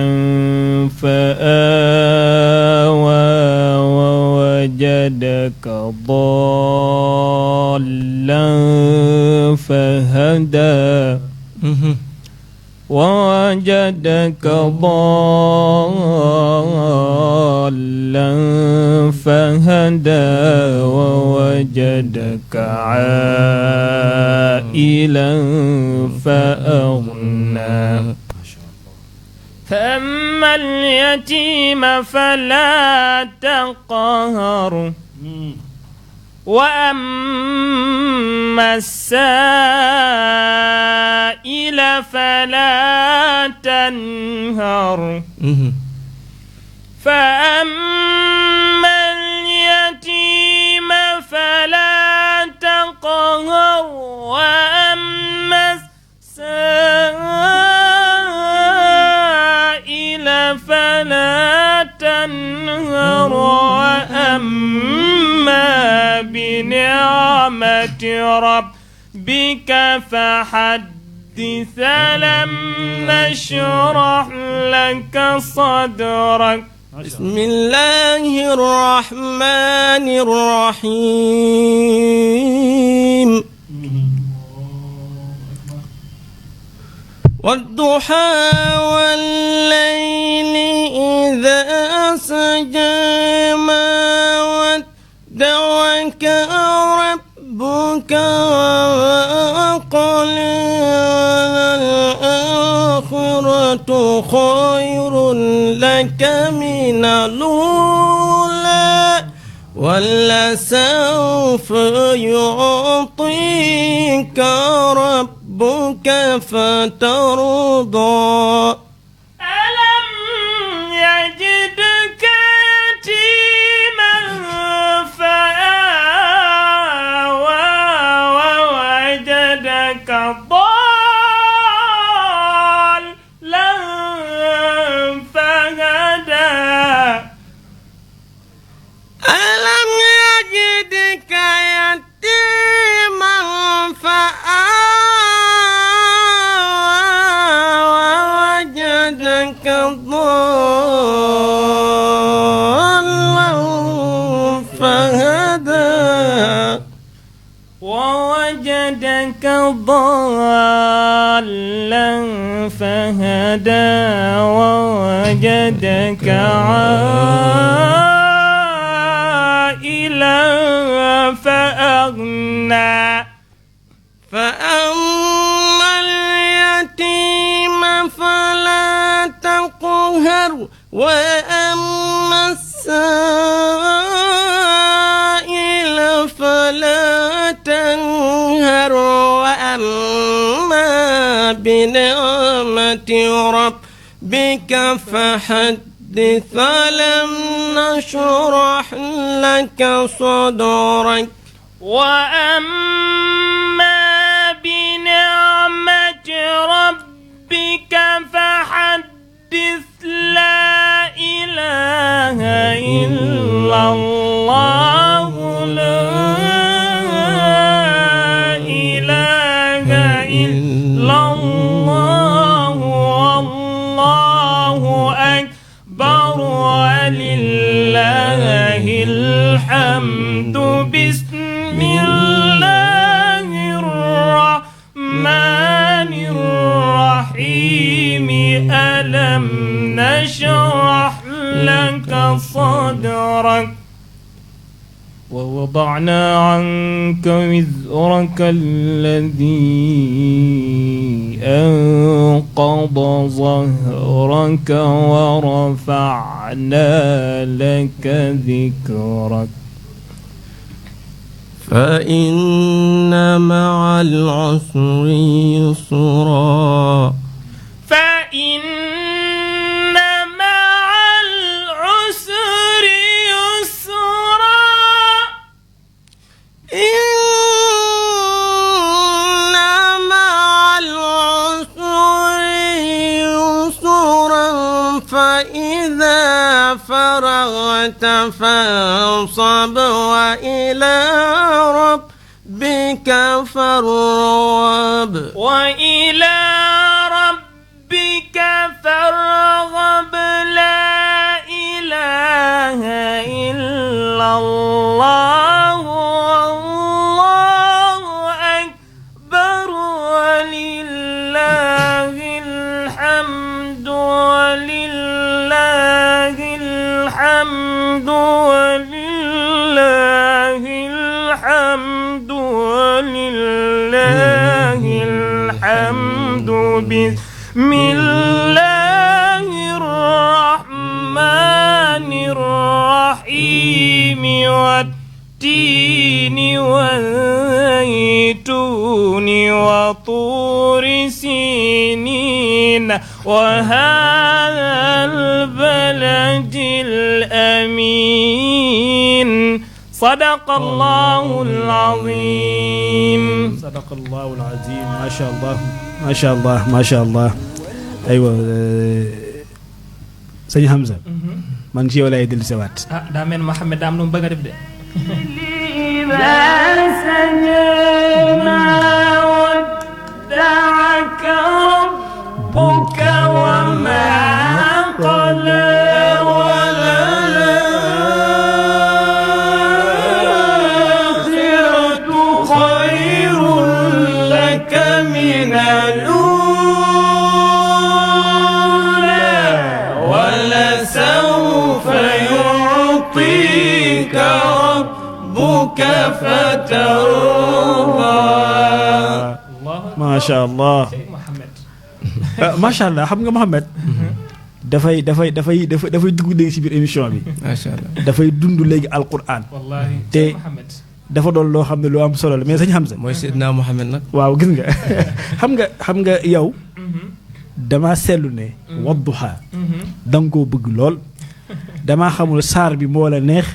C: فآوى ووجدك ضالا فهدى ووجدك ضالا فهدى ووجدك عائلا فأغنى فأما اليتيم فلا تقهر وأما السائل فلا تنهر فأما اليتيم فلا تقهر وأما السائل فلا تنهر وأما بنعمة ربك فحدث ألم نشرح لك صدرك
D: بسم الله الرحمن الرحيم والضحى والليل إذا سجى ما ودعك ربك وقل الآخرة خير لك من الأولى ولسوف يعطيك ربك فترضى
C: ألم يجدك يتيما فآوى ووجدك ضالا فهدى
D: ألم يجدك يتيما فآوى ووجدك ضالا فهدى
C: ووجدك ضالا فهدى ووجدك عائلا فأغنى
D: فأما اليتيم فلا تقهر وأما السائل فلا تنهر وأما بنعمة ربك فحدث ألم نشرح لك صدرك
C: وأما بنعمة ربك فحدث لا إله إلا الله لا إله إلا الله والله أكبر ولله الحمد بسم الله الرحمن الرحيم ألم نشرح لك صدرك ووضعنا عنك وزرك الذي أنقض ظهرك ورفعنا لك ذكرك
D: فإن مع العسر يسرا
C: فإن مع العسر يسرا
D: إن مع العسر يسرا فإذا فرغت فانصب وإلى ربك فارغب
C: وإلى ربك فارغب لا إله إلا الله والله أكبر ولله الحمد ولله الحمد ولله الحمد ولله الحمد بسم الله الرحمن الرحيم والتين والزيتون وطور سينين وهذا البلد الأمين صدق الله العظيم
B: صدق الله العظيم ما شاء الله ما شاء الله ما شاء الله أيوة سيدي حمزة من شي ولا يدل سوات
C: دامين محمد دام نم بغا دبde إذا سجينا ودعك ربك وما قلى ولا
D: فترضى
B: macha allah macha allah xam nga Mouhamed dafay dugg léegi ci biir émission bi
D: macha allah
B: dafay dund léegi alquran
C: wallaahi
B: te dafa doon loo xam ne lu am solo la mais sëñ Hamza
D: mooy Seydina Mohamed nag
B: waaw gis nga xam nga yow damaa seetlu ne wadduha da nga koo bëgg lool damaa xamul saar bi moo la neex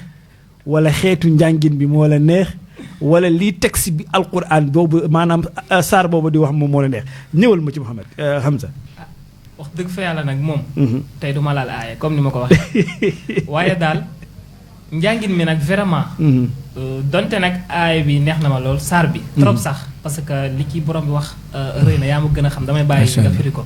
B: wala xeetu njàngin bi moo la neex wala lii texte bi alquran boobu maanaam saar boobu di wax moom moo la neex ñëwal ma ci Mouhamed Hamza
C: wax dëgg fa yàlla nag moom tey duma laal aaye comme ni ma ko waxee waaye daal njàngin mi nag vraiment donte nag aaye bi neex na ma lool saar bi trop sax parce que li ci borom bi wax rëy na yaa ma gën a xam damay bàyyi nga firi ko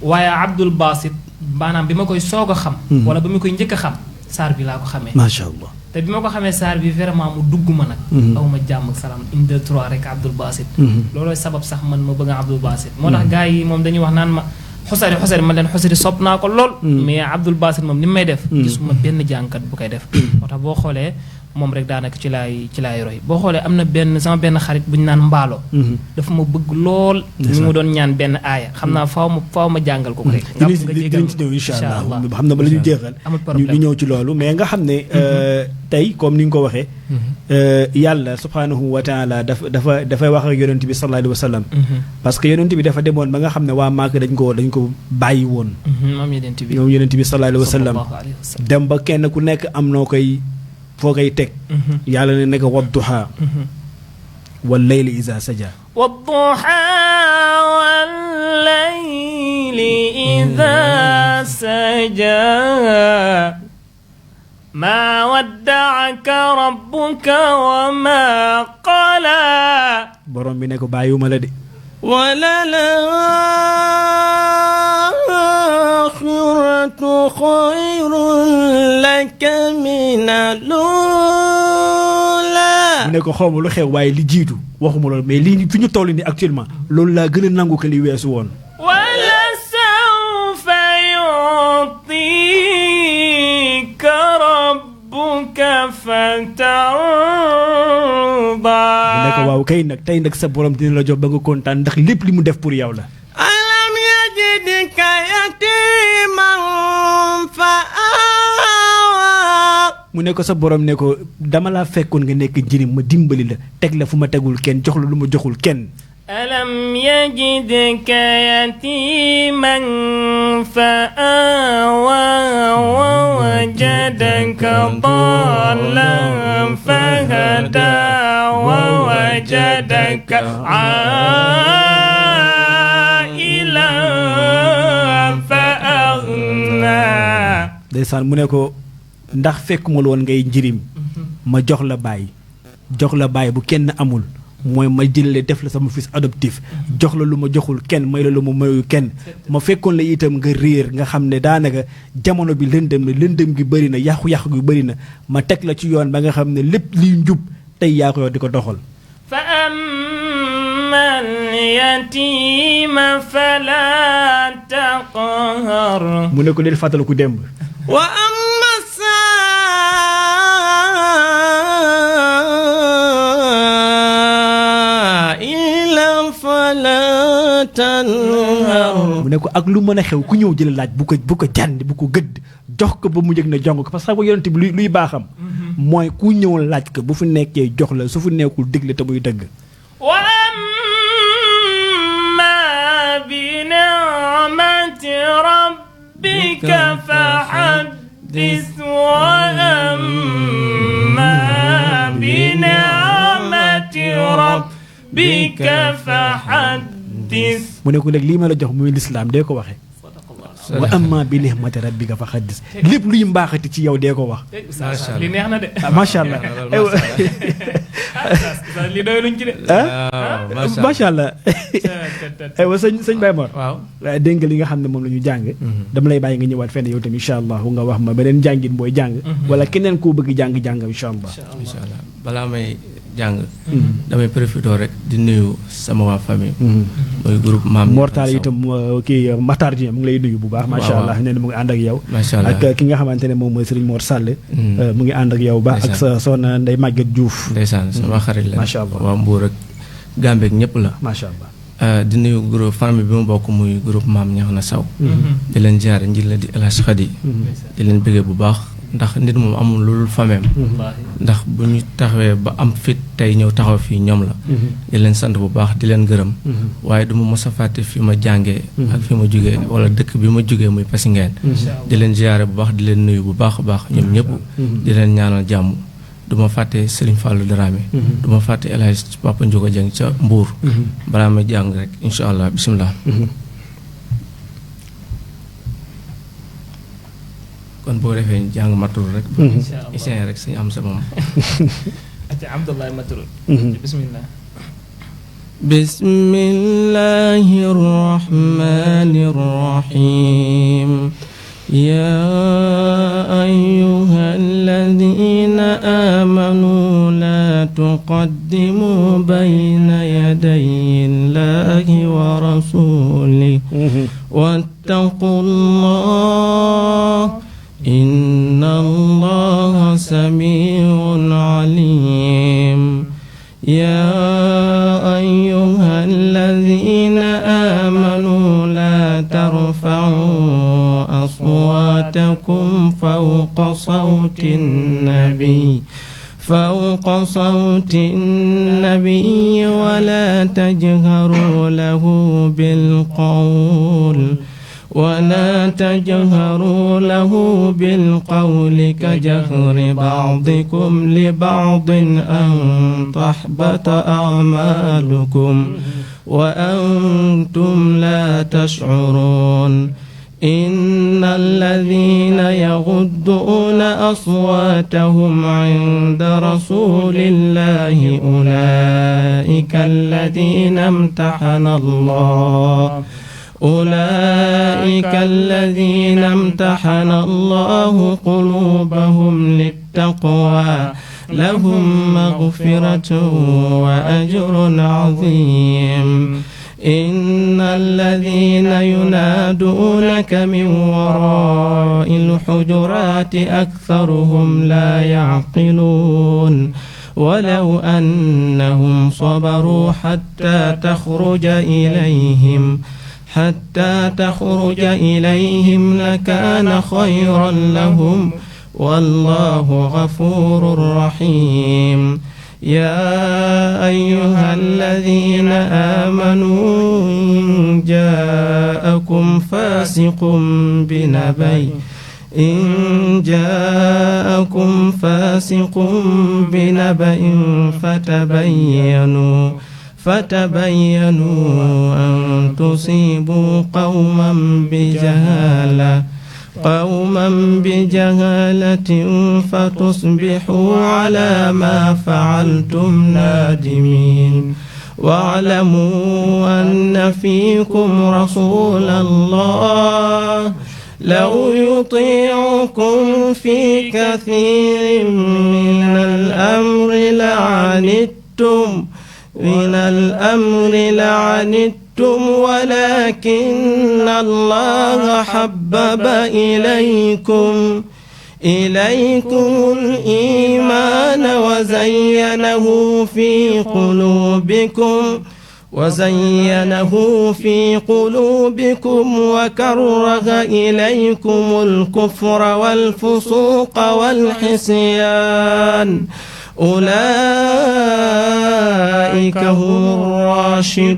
C: waaye Abdul Basit maanaam bi ma koy soog a xam wala ba ma koy njëkk a xam saar bi laa ko xamee
B: macha allah
C: te bi ma ko xamee saar bi vraiment mu dugg ma nag aw ma jàmm ak salaam une deux trois rek Abdul Basit loolooy sabab sax man ma bëgg a Abdul Basit moo tax gars yi moom dañuy wax naan ma xusari ma leen xusari sopp naa ko lool mais Abdul Basit moom ni may def gisuma benn jàngkat bu koy def moo tax boo xoolee moom rek daanaka ci laay roy boo xoolee am na sama benn xarit bu ñu naan mbaalo dafa ma bëgg lool ni mu doon ñaan benn aaya xam naa faaw ma jàngal ko rek nga
B: dinañ ci ñëw incha allah xam na ba la ñu jeexal ñu ñëw ci loolu mais nga xam ne tey comme ni nga ko waxee yàlla subhanahu wa taala dafay wax ak yonent bi sallallahu alayhi wa sallam parce que yonent bi dafa demoon ba nga xam ne waa Màkka dañ ko bàyyi woon moom yonent bi sallallahu alayhi wa sallam dem ba kenn ku nekk am noo koy foo koy teg yàlla ne nekk wadduha wal layli iza saja
C: wadduha wal layli iza saja ma wadda'aka rabbuka wa ma qala
B: borom bi ne ko bàyyiwuma la de
D: وللآخرة خير لك من الأولى
B: mu ne ko xawma lu xew waaye li jiitu waxuma loolu mais lii fi ñu toll nii actuellement loolu laa gën a nangu ko li weesu woon
C: wala sawfa yu'tika rabbuka fatarda
B: mu ne ko waaw kay nag tey nag sa borom dina la jox ba nga kontaan ndax lépp li mu def pour yow la
D: alam yajidka yatiman fa
B: mu ne ko sa borom ne ko dama laa fekkoon nga nekk njirim ma dimbali la teg la fu ma tegul kenn jox la lu ma joxul kenn
C: alam yajidka yatiman fa awa wa wajadaka dallan fahada wa wajadaka ailan fa aghna
B: ndeysaan mu ne ko ndax fekkuma la woon ngay njirim ma jox la baay bu kenn amul mooy ma jëlale def la sama fils adoptif jox la lu ma joxul kenn may la lu ma mayul kenn ma fekkoon la itam nga réer nga xam ne daanaka jamono bi lëndëm gi bëri na yàqu-yàqu gi bëri na ma teg la ci yoon ba nga xam ne lépp liy njub tey yaa ko di ko doxal
C: fa ammal yatiima fala taqhar
B: mu ne ko leen fàttaliku démb
D: wa amma saa'ila fala tanhar
B: mu ne ko ak lu mën a xew ku ñëw jël laaj bu ko jàndi bu ko gëdd jox ko ba mu yëg na jong ko parce que bu yonent bi luy baaxam mooy ku ñëw laaj ko bu fu nekkee jox la su fu nekkul digle te muy dëgg
C: wa amma bi ni'mati rabbika fa haddis wa amma bi ni'mati rabbika fa haddis
B: mu ne ko nag lii ma la jox muy lislaam dee ko waxee wa amma bi ni'mati rabbika fa haddis lépp luy mbaaxati ci yow dee ko wax
C: li neex na de
B: macha allah
C: li doy luñ ci de
B: macha allah aywa sëñ Baye Mor
D: waaw
B: dégg nga li nga xam ne moom la ñu jàng dama lay bàyyi nga ñëwaat fenn yow tamit incha allah nga wax ma beneen jàngin booy jàng wala keneen koo bëgg jàng-jàng incha allah
D: incha allah balaa may jàng damay profité rek di nuyu sama waa famille mooy groupe maam
B: Mortal itam kii Matar Dieng mu ngi lay nuyu bu baax macha allah nee na mu ngi ànd ak yow ak ki nga xamante ne moom mooy Serigne Mor Sall mu ngi ànd ak yow ba ak sa soxna Ndeye Maguette Diouf
D: ndeysaan sama xarit la
B: macha allah
D: waa Mbour ak Gambie ak ñëpp la
B: macha allah
D: di nuyu groupe famille bi mu bokk muy groupe maam ñax na saw di leen jaare njil la di El Hadj Khady di leen bëggee bu baax ndax nit moom amul loolu fameem ndax bu ñu taxawee ba am fit tey ñëw taxaw fii ñoom la di leen sant bu baax di leen gërëm waaye du ma mos a fàtte fi ma jàngee ak fi ma jugee wala dëkk bi ma jugee muy Passingeen di leen jaare bu baax di leen nuyu bu baax a baax ñoom ñëpp di leen ñaanal jàmm du ma fàtte Serigne Fallou Dramé du ma fàtte El Hadj Papa Ndiouga Dieng ca Mbour balaa ma jàng rek incha allah bisimilah kon boo defee jàng matul rek iseen rek suñu am sa moom
C: ati Abdallah matul bismillah
D: bismillahi rahmani rahim يا أيها الذين آمنوا لا تقدموا بين يدي الله ورسوله واتقوا الله إن الله سميع عليم يا أيها الذين آمنوا لا ترفعوا أصواتكم فوق صوت النبي ولا تجهروا له بالقول كجهر بعضكم لبعض أن تحبط أعمالكم وأنتم لا تشعرون إن الذين يغضون أصواتهم عند رسول الله أولئك الذين امتحن الله قلوبهم للتقوى لهم مغفرة وأجر عظيم إن الذين ينادونك من وراء الحجرات أكثرهم لا يعقلون ولو أنهم صبروا حتى تخرج إليهم لكان خيرا لهم والله غفور رحيم يا أيها الذين آمنوا إن جاءكم فاسق بنبأ فتبينوا أن تصيبوا قوما بجهالة فتصبحوا على ما فعلتم نادمين واعلموا أن فيكم رسول الله لو يطيعكم في كثير من الأمر لعنتم ولكن الله حبب إليكم الإيمان وزينه في قلوبكم وكره إليكم الكفر والفسوق والعصيان أولئك هم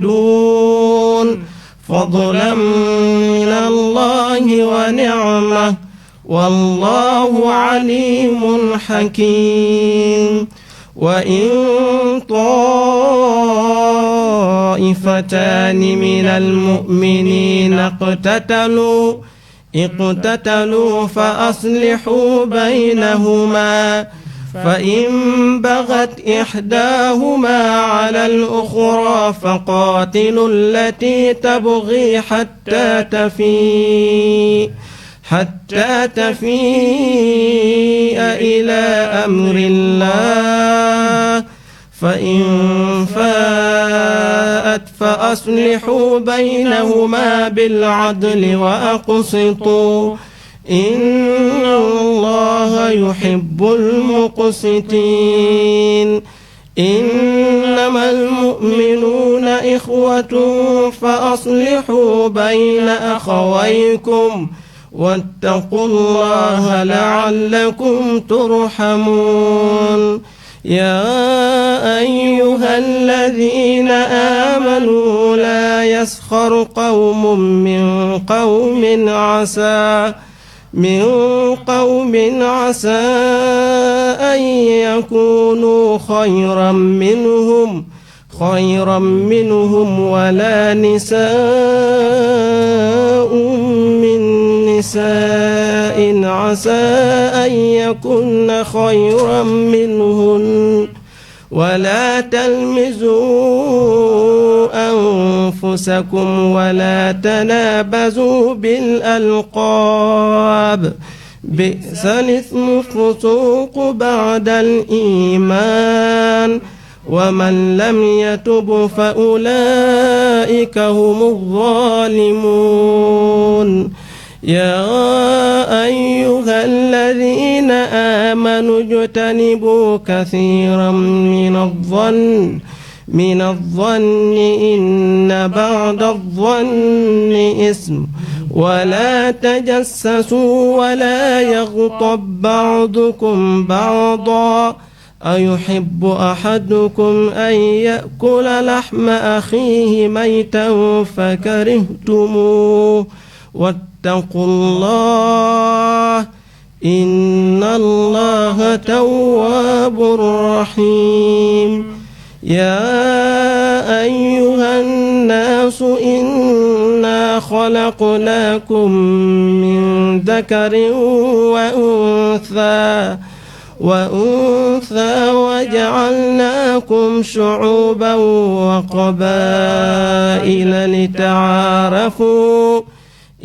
D: الراشدون فضلا من الله ونعمة والله عليم حكيم وإن طائفتان من المؤمنين اقتتلوا فأصلحوا بينهما فإن بغت إحداهما على الأخرى فقاتلوا التي تبغي حتى تفيء إلى أمر الله فإن فاءت فأصلحوا بينهما بالعدل وأقسطوا إن الله يحب المقسطين إنما المؤمنون إخوة فأصلحوا بين أخويكم واتقوا الله لعلكم ترحمون يا أيها الذين آمنوا لا يسخر قوم من قوم عسى أن يكونوا خيرا منهم ولا نساء من نساء عسى أن يكن خيرا منهن ولا تلمزوا أنفسكم ولا تنابزوا بالألقاب بئس الاسم الفسوق بعد الإيمان ومن لم يتب فأولئك هم الظالمون يا أيها الذين آمنوا اجتنبوا كثيرا من الظن إن بعد الظن إثم ولا تجسسوا ولا يغتب بعضكم بعضا أيحب أحدكم أن يأكل لحم أخيه ميتا فكرهتموه واتقوا الله إن الله تواب رحيم يا أيها الناس إنا خلقناكم من ذكر وأنثى وجعلناكم شعوبا وقبائل لتعارفوا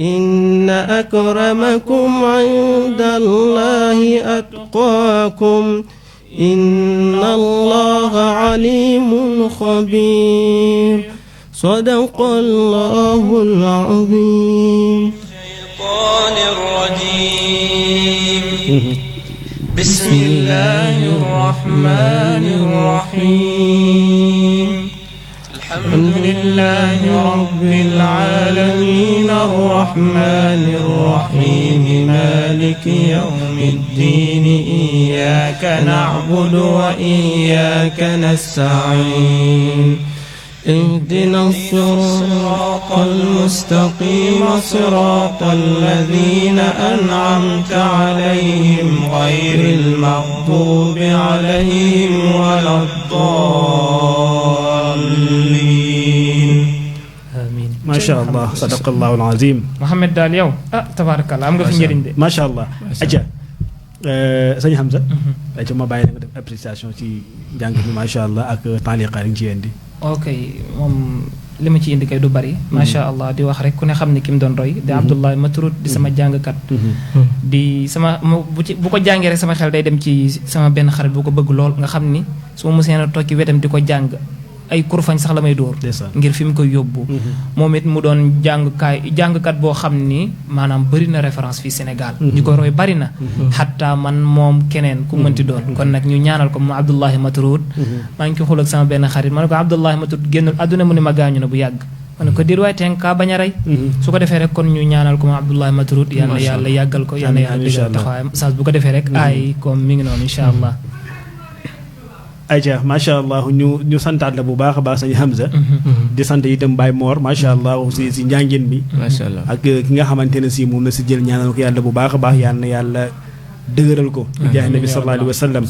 D: إن أكرمكم عند الله أتقاكم إن الله عليم خبير صدق الله العظيم.
E: الشيطان الرجيم بسم الله الرحمن الرحيم الحمد لله رب العالمين الرحمن الرحيم مالك يوم الدين إياك نعبد وإياك نستعين اهدنا الصراط المستقيم صراط الذين أنعمت عليهم غير المغضوب عليهم ولا الضالين
C: amiin.
B: macha allah sadaqallahu alazim.
C: Mouhamed daal yow tabaarakallah am nga fi njëriñ de.
B: macha allah. aja sëñ Hamza. aja ma bàyyi la nga def appréciation ci njàng mi macha allah ak taaliqaat yi ci indi.
C: ok moom li ma ci indi kay du bari. macha allah di wax rek ku ne xam ne ki mu doon roy. di Abdoulaye Matroud di sama jàngkat. di sama bu ko jàngee rek sama xel day dem ci sama benn xarit bu ko bëgg lool nga xam ni su ma mosee a toog ci wetam di ko jàng ay kurfañ sax la may dóor. ngir fi mu koy yóbbu. moom it mu doon jàngkat boo xam ni maanaam bëri na référence fii Sénégal. ñu ko roy bari na. xatta man moom keneen ku mënti doon. kon nag ñu ñaanal ko mu Abdoulaye Matroud. maa ngi ci xul ak sama benn xarit ma ne ko Abdoulaye Matroud génnul àdduna mu ne ma gaañu na bu yàgg. ma ne ko diir waaye teen kaa bañ a rey. su ko defee rek kon ñu ñaanal ko mu Abdoulaye Matroud. yàlla yàlla yàggal ko yàlla yàlla digal taxawaayam saa bu ko defee rek. ay comme mi ngi noonu incha allah.
B: ayca macha allah ñu santaat la bu baax a baax sëñ Hamza. di sant itam Baye Mor macha allah si njàngin bi.
D: macha allah ak
B: ki nga xamante ne si moom la si jël ñaanal ko yàlla bu baax a baax yal na yàlla dëgëral ko. bi jaay nabi sallallahu alayhi wa sallam.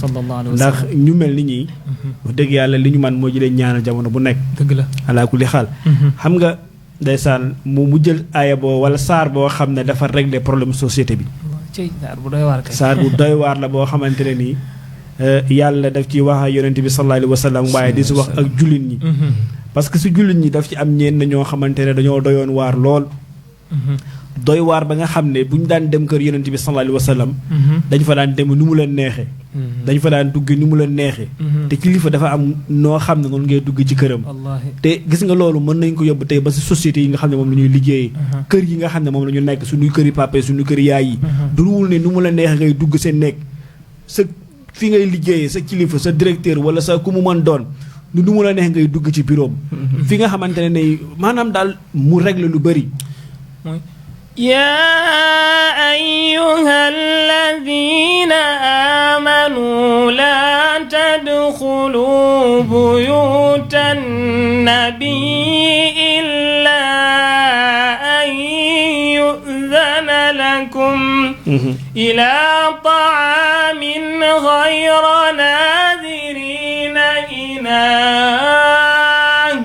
B: ndax ñu mel ni ñii. wax dëgg yàlla li ñu man moo jëlee ñaanal jamono bu nekk.
C: dëgg la
B: ala kulli xaal. xam nga ndeysaan mu jël aaya boo wala saar boo xam ne dafa régler problème société bi.
C: saar bu doy waar kay.
B: saar bu doy waar la boo xamante ne nii. yàlla daf ci wax ak yonent bi sallallahu alayhi wa sallam waaye di si wax ak jullit ñi. parce que si jullit ñi daf ci am ñenn ñoo xamante ne dañoo doyoon waar lool. doy waar ba nga xam ne bu ñu daan dem kër yonent bi sallallahu alayhi wa sallam. dañ fa daan dem nu mu leen neexee. dañ fa daan dugg ni mu la neexee te kilifa dafa am noo xam ne noonu ngay dugg ci këram te gis nga loolu mën nañ ko yóbbu tey ba si société yi nga xam ne moom la ñuy liggéeyee kër yi nga xam ne moom la ñu nekk suñuy këri papa suñu kër yaay yi duruwul ne ni mu la neexee ngay dugg seen nekk sa fi ngay liggéeyee sa kilifa sa directeur wala sa ku mu mën doon nu mu la neex ngay dugg ci bureau fi nga xamante ne maanaam daal mu règle lu bëri
E: يا أيها الذين آمنوا لا تدخلوا بيوت النبي إلا أن يؤذن لكم إلى طعام غير ناذرين إناه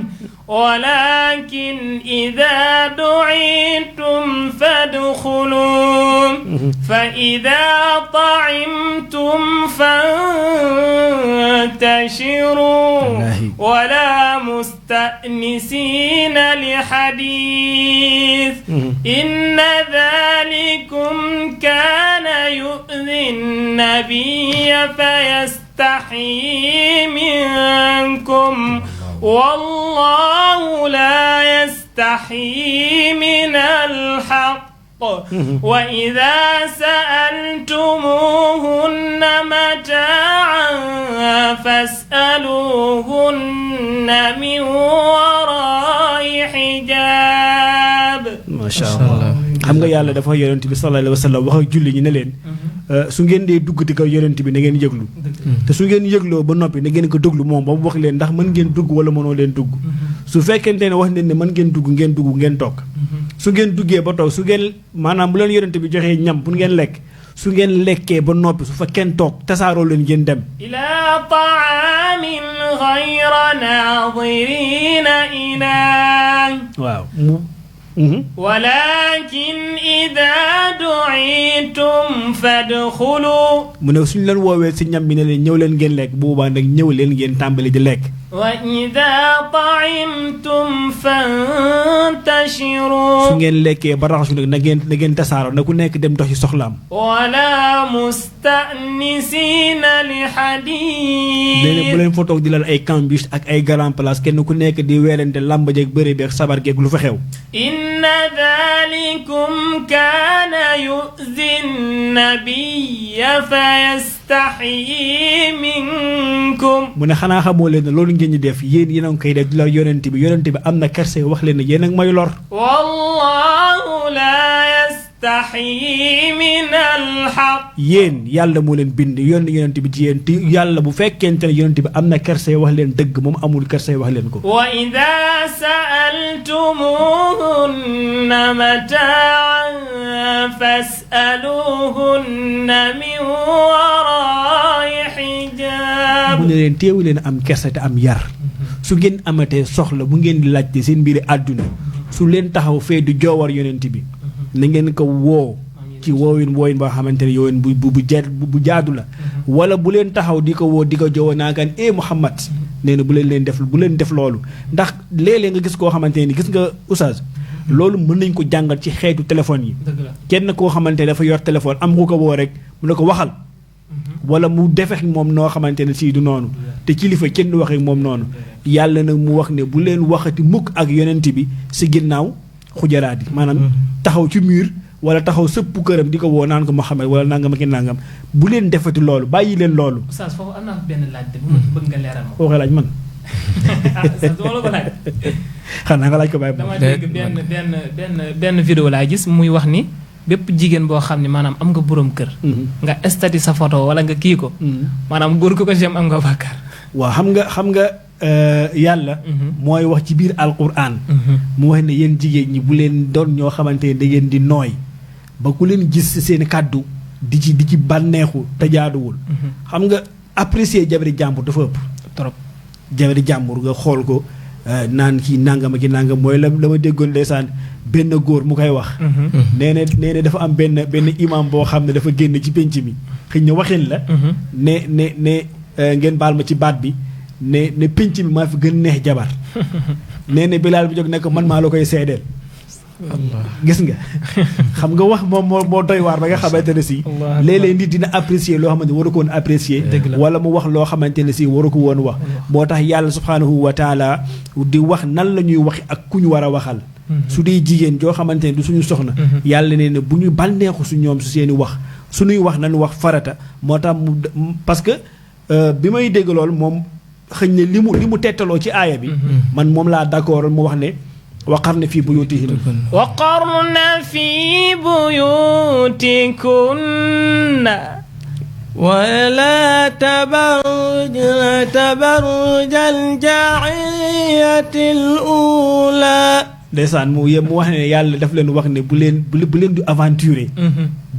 E: ولكن إذا دعيتم فادخلوا فإذا طعمتم فانتشروا ولا مستأنسين لحديث إن ذلكم كان يؤذي النبي فيستحيي منكم والله لا يستحيي من الحق وإذا سألتموهن متاعا فاسألوهن من وراء حجاب
B: ما شاء الله xam nga yàlla dafa yonent bi sallallahu alayhi wa sallam wax ak julli ñi ne leen su ngeen dee dugg di ko yonent bi na ngeen yëglu te su ngeen yëgloo ba noppi na ngeen ko déglu moom ba mu wax leen ndax mën ngeen dugg wala mënoo leen dugg su fekkente ne wax leen ne mën ngeen dugg ngeen toog su ngeen duggee ba toog su ngeen maanaam bu leen yonent bi joxee ñam pour ngeen lekk su ngeen lekkee ba noppi su fa kenn toog tasaaroo leen ngeen dem
E: ila ta'amin ghayra nadirina inaa
B: waaw
E: ولكن إذا دعيتم فادخلوا
B: mu ne suñu leen woowee si ñam bi ne leen ñëw leen ngeen lekk bu boobaa nag ñëw leen ngeen tàmbali di lekk
E: وإذا طعمتم فانتشروا
B: su ngeen lekkee ba raxasu nag na ngeen tasaaroo na ku nekk dem dox ci soxlaam
E: ولا مستأنسين لحديث
B: nee na bu leen fa toog di lal ay cambus ak ay grand place kenn ku nekk di weerante làmb jeeg bëre beeg sabar geeg lu fa xew
E: إن ذلكم كان يؤذي النبي فيستحيي منكم
B: mu ne xanaa xamoo leen ne loolu ngeen ñi def yéen a ngi koy def di la yonent bi am na kerse wax leen ne yéen a ngi may lor
E: والله لا يستحيي من الحق
B: yéen yàlla moo leen bind yonent bi ci yéen te yàlla bu fekkente ne yonent bi am na kerse wax leen dëgg moom amul kerse wax leen ko
E: وإذا سألتموهن متاعا فاسألوهن من وراء حجاب
B: mu ne leen teewu leen am kerse te am yar su ngeen amatee soxla bu ngeen di laajte seen mbiri àdduna su leen taxaw fee di joowar yonent bi na ngeen ko woo ci wooyin boo xamante ne yooyin bu jaadu la wala bu leen taxaw di ko woo di ko joowoo naakaan Muhammad nee na bu leen def loolu ndax léeg-léeg nga gis koo xamante ne gis nga oustaz loolu mën nañ ko jàngal ci xeetu téléphone yi kenn koo xamante ne dafa yor téléphone am ku ko woo rek mu ne ko waxal wala mu defex moom noo xamante ne sii du noonu te kilifa kenn du waxee moom noonu yàlla nag mu wax ne bu leen waxati mukk ak yonent bi si ginnaaw xujaraat yi maanaam taxaw ci mur wala taxaw sëpp këram di ko woo naan ko Muhammad wala nangam ak nangam bu leen defati loolu bàyyi leen loolu.
C: Oustaz foofu am naa benn laaj de bu ma bëgg nga leeral ma.
B: koo koy laaj man.
C: dama la ko laaj.
B: xanaa nga laaj ko bàyyi.
C: dama dégg benn vidéo laay gis muy wax ni bépp jigéen boo xam ne maanaam am nga borom kër. nga estati sa photo wala nga kii ko. maanaam góor ko jëm am nga bàkkaar.
B: waaw xam nga yàlla. mooy wax ci biir alquran. mu wax ne yéen jigéen ñi bu leen doon ñoo xamante ne da ngeen di nooy. ba ku leen gis seen kàddu di ci bànneexu te jaaduwul. xam nga apprécier jabari jàmbur dafa ëpp trop. jabari jàmbur nga xool ko naan kii nangam ak nangam mooy la ma déggoon ndeysaan benn góor mu koy wax. nee na dafa am benn imam boo xam ne dafa génn ci penc mi xëy na waxin la. ne ngeen baal ma ci baat bi ne penc mi maa fi gën neex jabar. nee na Bilaal bi jóg ne ko man maa la koy seedeel. gis nga xam nga wax moom moo doy waar ba nga xamante ne si léeg-léeg nit dina apprécier loo xamante ne waru ko woon apprécier wala mu wax loo xamante ne si waru ko woon wax moo tax yàlla subhaanahu wa taala di wax nan la ñuy wax ak ku ñu war a waxal su dee jigéen joo xamante ne du suñu soxna yàlla nee na bu ñu bànneexu su ñoom su seeni wax suñuy wax nañu wax farata moo tax parce que bi may dégg loolu moom xëñ ne li mu tettaloo ci aaya bi man moom laa d'accord mu wax ne waqarna fi buyutihinna
E: waqarna fi buyutikunna
D: ولا تبرجن تبرج الجاهلية الأولى
B: ndeysaan mu wax ne yàlla daf leen wax ne bu leen di aventurer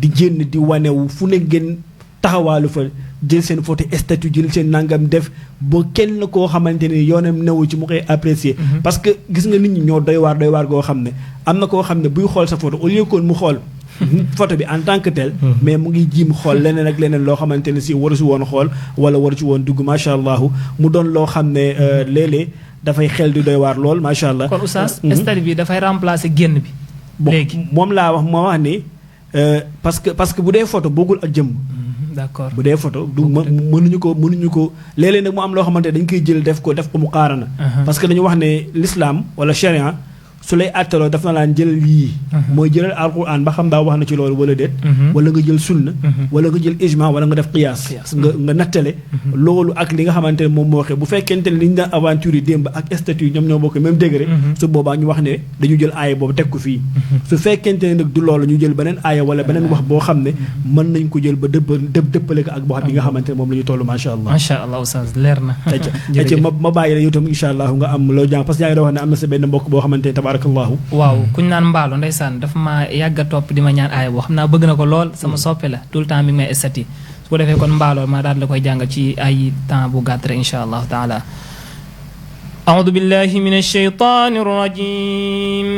B: di génn di wanewu fu ne ngeen taxawaalu fa jël seen photo statut jël seen nangam def ba kenn koo xamante ne yoonam newu ci mu koy apprécier parce que gis nga nit ñi ñoo doy waar goo xam ne am na koo xam ne buy xool sa photo au lieu que mu xool photo bi en tant que tel mais mu ngi jiim xool leneen ak leneen loo xamante ne si waru si woon xool wala waru ci woon dugg macha allah mu doon loo xam ne léeg-léeg dafay xel di doy waar lool macha allah.
C: kon oustaz statut bi dafay remplacer génn bi. léegi
B: moom laa wax moo wax ni parce que bu dee photo boogul ak jëmm.
C: d'accord
B: bu dee photo du mënuñu ko léeg-léeg nag mu am loo xamante dañ koy jël def ko mu qaarana parce que dañu wax ne l'islam wala charia su lay àttaloo daf na laan jëlal yii mooy jëlal alquran ba xam daa wax na ci loolu wala déet wala nga jël sunna wala nga jël ijma wala nga def qiyaas nga nattale loolu ak li nga xamante ne moom moo waxee bu fekkente ne li ñu daan aventure yi démb ak statut ñoom ñoo bokk même degré su boobaa ñu wax ne dañu jël aaya boobu teg ko fii su fekkente ne nag du loolu ñu jël beneen aaya wala beneen wax boo xam ne mën nañ ko jël ba dëppale ko ak wax bi nga xamante ne moom la ñu toll macha allah
C: macha allah oustaz leer na
B: ma bàyyi la yow tam incha allah nga am loo jàng parce que yaa ngi doon wax ne am na sa benn mbokk boo xamante ne tabarakallahu
C: waaw kuñ naan mbaalo ndeysaan dafa ma yàgg a topp di ma ñaan aaya boo xam naa bëgg na ko lool sama soppe la tout le temps mi ngi may estati su ko defee kon mbaalo ma daal la koy jàng ci ay temps bu gàtt rek insha allahu taala أعوذ بالله من الشيطان الرجيم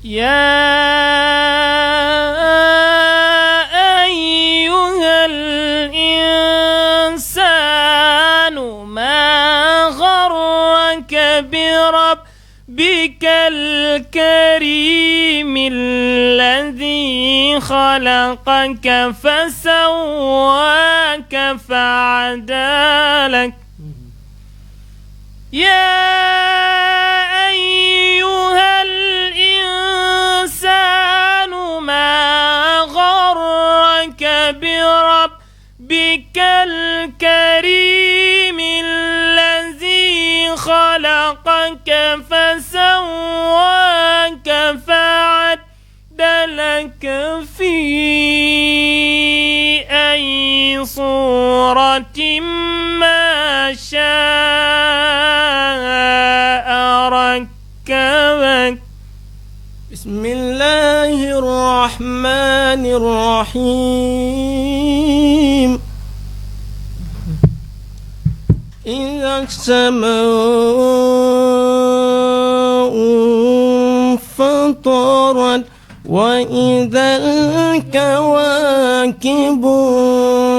C: يا أيها الإنسان ما غرك بربك الكريم الذي خلقك فسواك فعدلك يا أيها الإنسان ما غرك بربك الكريم الذي خلقك فسواك فعدلك في أي صورة ما شاء ركبك
D: بسم الله الرحمن الرحيم إذا السماء انفطرت وإذا الكواكب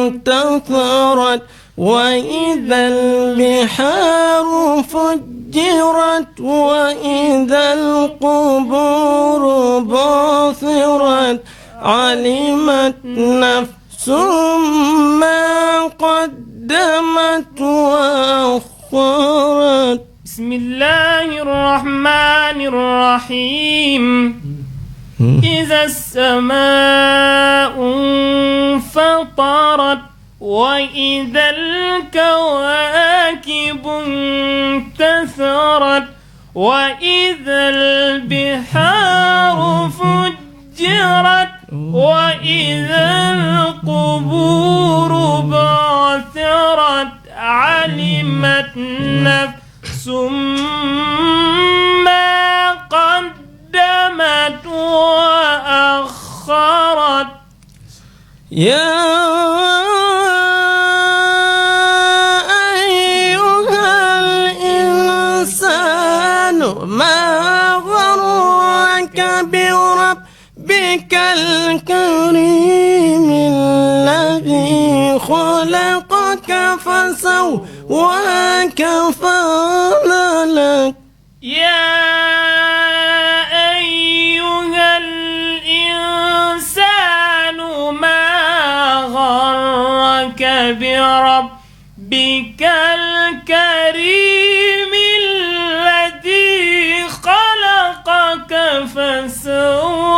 D: انتثرت وإذا البحار فجرت وإذا القبور بعثرت علمت نفس ما قدمت وأخرت
E: بسم الله الرحمن الرحيم إذا السماء انفطرت وإذا الكواكب انتثرت وإذا البحار فجرت وإذا القبور بعثرت علمت نفس ما قدمت وأخرت
D: يا أيها الإنسان ما غرك بربك الكريم الذي خلقك فسواك فعدلك
E: يا بربك الكريم الذي خلقك فسواك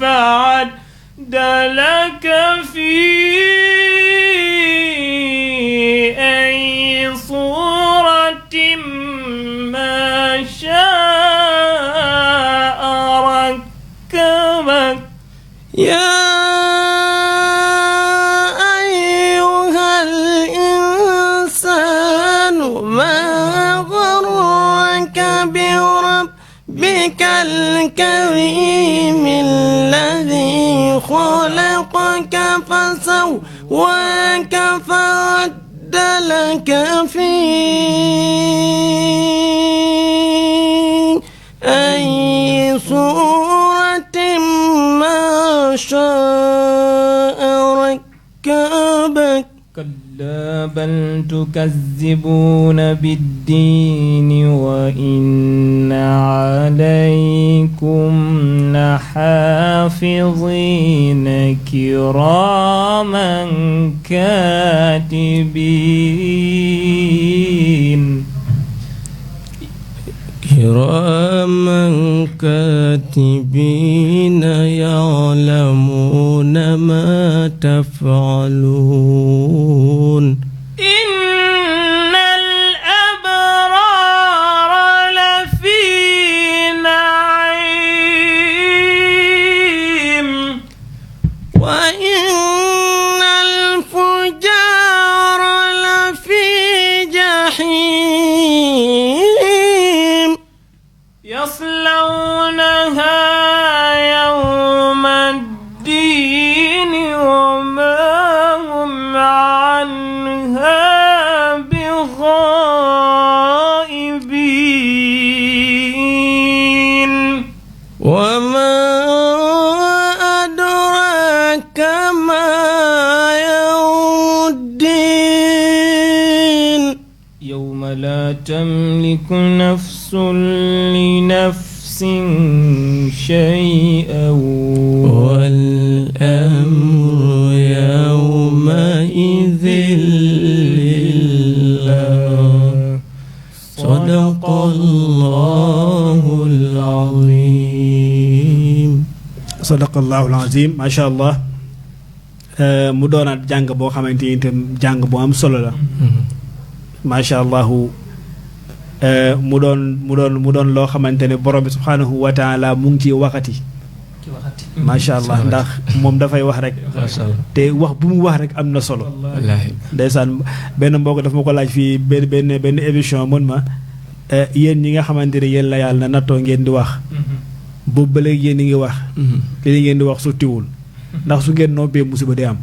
E: فعدلك في أي صورة ما شاء ركبك
D: يا أيها الإنسان ما غرك بربك الكريم الذي خلقك فسواك فعدلك في أي صورة ما شاء ركبك
E: كلا بل تكذبون بالدين وإن عليكم لحافظين كراما كاتبين
D: كراما كاتبين يعلمون ما تفعلون
E: إن الأبرار لفي نعيم
D: وإن الفجار لفي جحيم
E: يصلونها يوم الدين وما هم عنها بغائبين
D: وما أدراك ما يوم الدين
E: يوم لا تملك نفس لنفس شيئا
D: والأمر يومئذ لله صدق الله العظيم
B: sadaqallahul azim macha allah mu doonaat jàng boo xamante ni itam jàng bu am solo la macha allahu mu doon loo xamante ne borom bi subhaanahu wa taala mu ngi ci waxati macha allah ndax moom dafay wax rek te wax bu mu wax rek am na solo
D: wallaahi
B: ndeysaan benn mbokk daf ma ko laaj fii benn émission mën ma yéen ñi nga xamante ne yéen la yàlla na nattoo ngeen di wax boobu ba léegi yéen a ngi wax li ngeen di wax sottiwul ndax su ngeen noppee musiba day am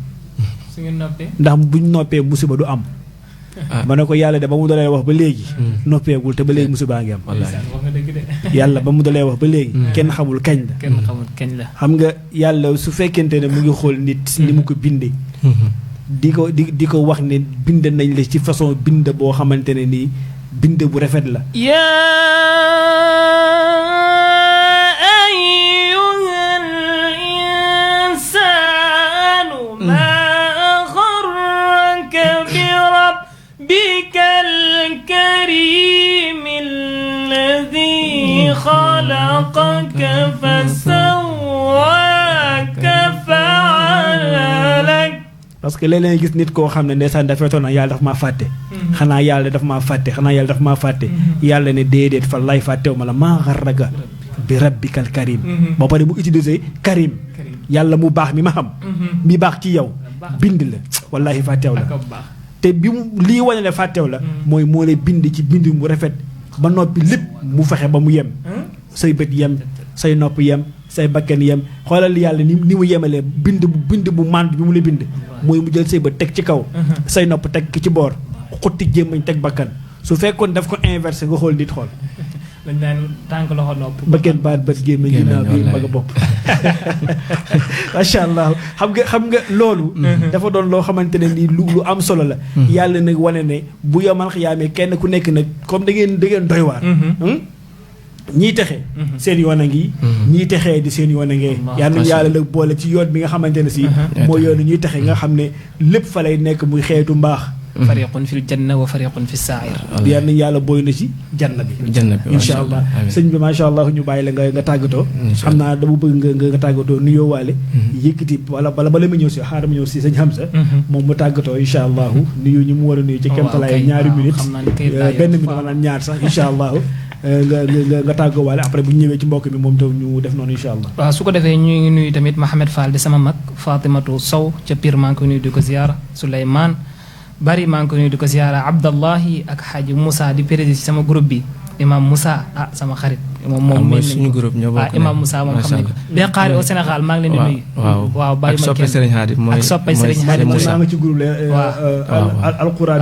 E: su ngeen noppee
B: ndax buñ noppee musiba du am ma ne ko yàlla de ba mu dalee wax ba léegi noppeegul te ba léegi musibaa ngi am
E: wax nga dëgg de
B: yàlla ba mu dalee wax ba léegi kenn xamul kañ la
E: kenn xamul kañ la
B: xam nga yàlla su fekkente ne mu ngi xool nit ni mu ko bindee di ko wax ne bind nañ la ci façon bind boo xamante ne nii bind bu rafet la
E: خلقك فسواك فعدلك
B: parce que léeg-léeg gis nit koo xam ne ndeysaan dafay toog na yàlla daf maa fàtte xanaa yàlla daf maa fàtte yàlla ne déedéet fa lay fàttew ma la maa xarraga bi rabbikal karim ba pare mu utiliser karim yàlla mu baax mi ma xam mi baax ci yow bind la wallahi fàttew la te bi mu lii wane ne fàttew la mooy moo lay bind ci bind mu rafet ba noppi lépp mu fexe ba mu yem say bët yem say nopp yem say bakkan yem xoolal yàlla ni mu yemalee bind bu mànd bi mu la bind mooy mu jël say bët teg ci kaw say nopp teg ci boor xutti jémmañ teg bakkan su fekkoon daf ko inversé nga xool nit xool
E: dañ naan tànk loxo nopp
B: bakkan baat bët gémmañ ginnaaw bi mbagg bopp macha allah xam nga loolu dafa doon loo xamante ne nii lu am solo la yàlla nag wane ne bu yomal xiyaamee kenn ku nekk nag comme da ngeen doy waar ñii texe seen yoon a ngi ñii texee di seen yoon a ngee yal nañu yàlla la boole ci yoon bi nga xamante ne si mooy yoonu ñuy texe nga xam ne lépp fa lay nekk muy xeetu mbaax
C: fariqun fil janna wa fariqun fis sa'ir
B: yal nañu yàlla boole na ci janna bi incha allah sëñ bi macha allah ñu bàyyi la nga tàggatoo xam naa dama bëgg nga tàggatoo nuyoo waale yëkkati wala bala ma ñëw si xaaral ma ñëw si sëñ Hamza moom mu tàggatoo incha allah nuyu ñu mu war a nuyu ci kemtalaay ñaari minutes benn minute ma naan ñaar sax incha allah nga tàggoo waale après bu ñu ñëwee ci mbokk mi moom taw ñu def noonu incha allah
C: waaw su ko defee ñu ngi nuyu tamit Mohamed Fall di sama mag Fatimatu Sow ca Pire maa ngi koy nuyu di ko ziyaara Souleymane bari maa ngi koy nuyu di ko ziyaara Abdallahi ak Hadji Moussa di président ci sama groupe bi Imam Moussa sama xarit moom
D: suñu groupe ñoo bokk
C: Imam Moussa moom xam nañ ko bee xaari au Sénégal maa ngi leen di nuyu waaw bàyyi ma kenn ak soppe Serigne Hadi
B: Moussa nga ci groupe alquran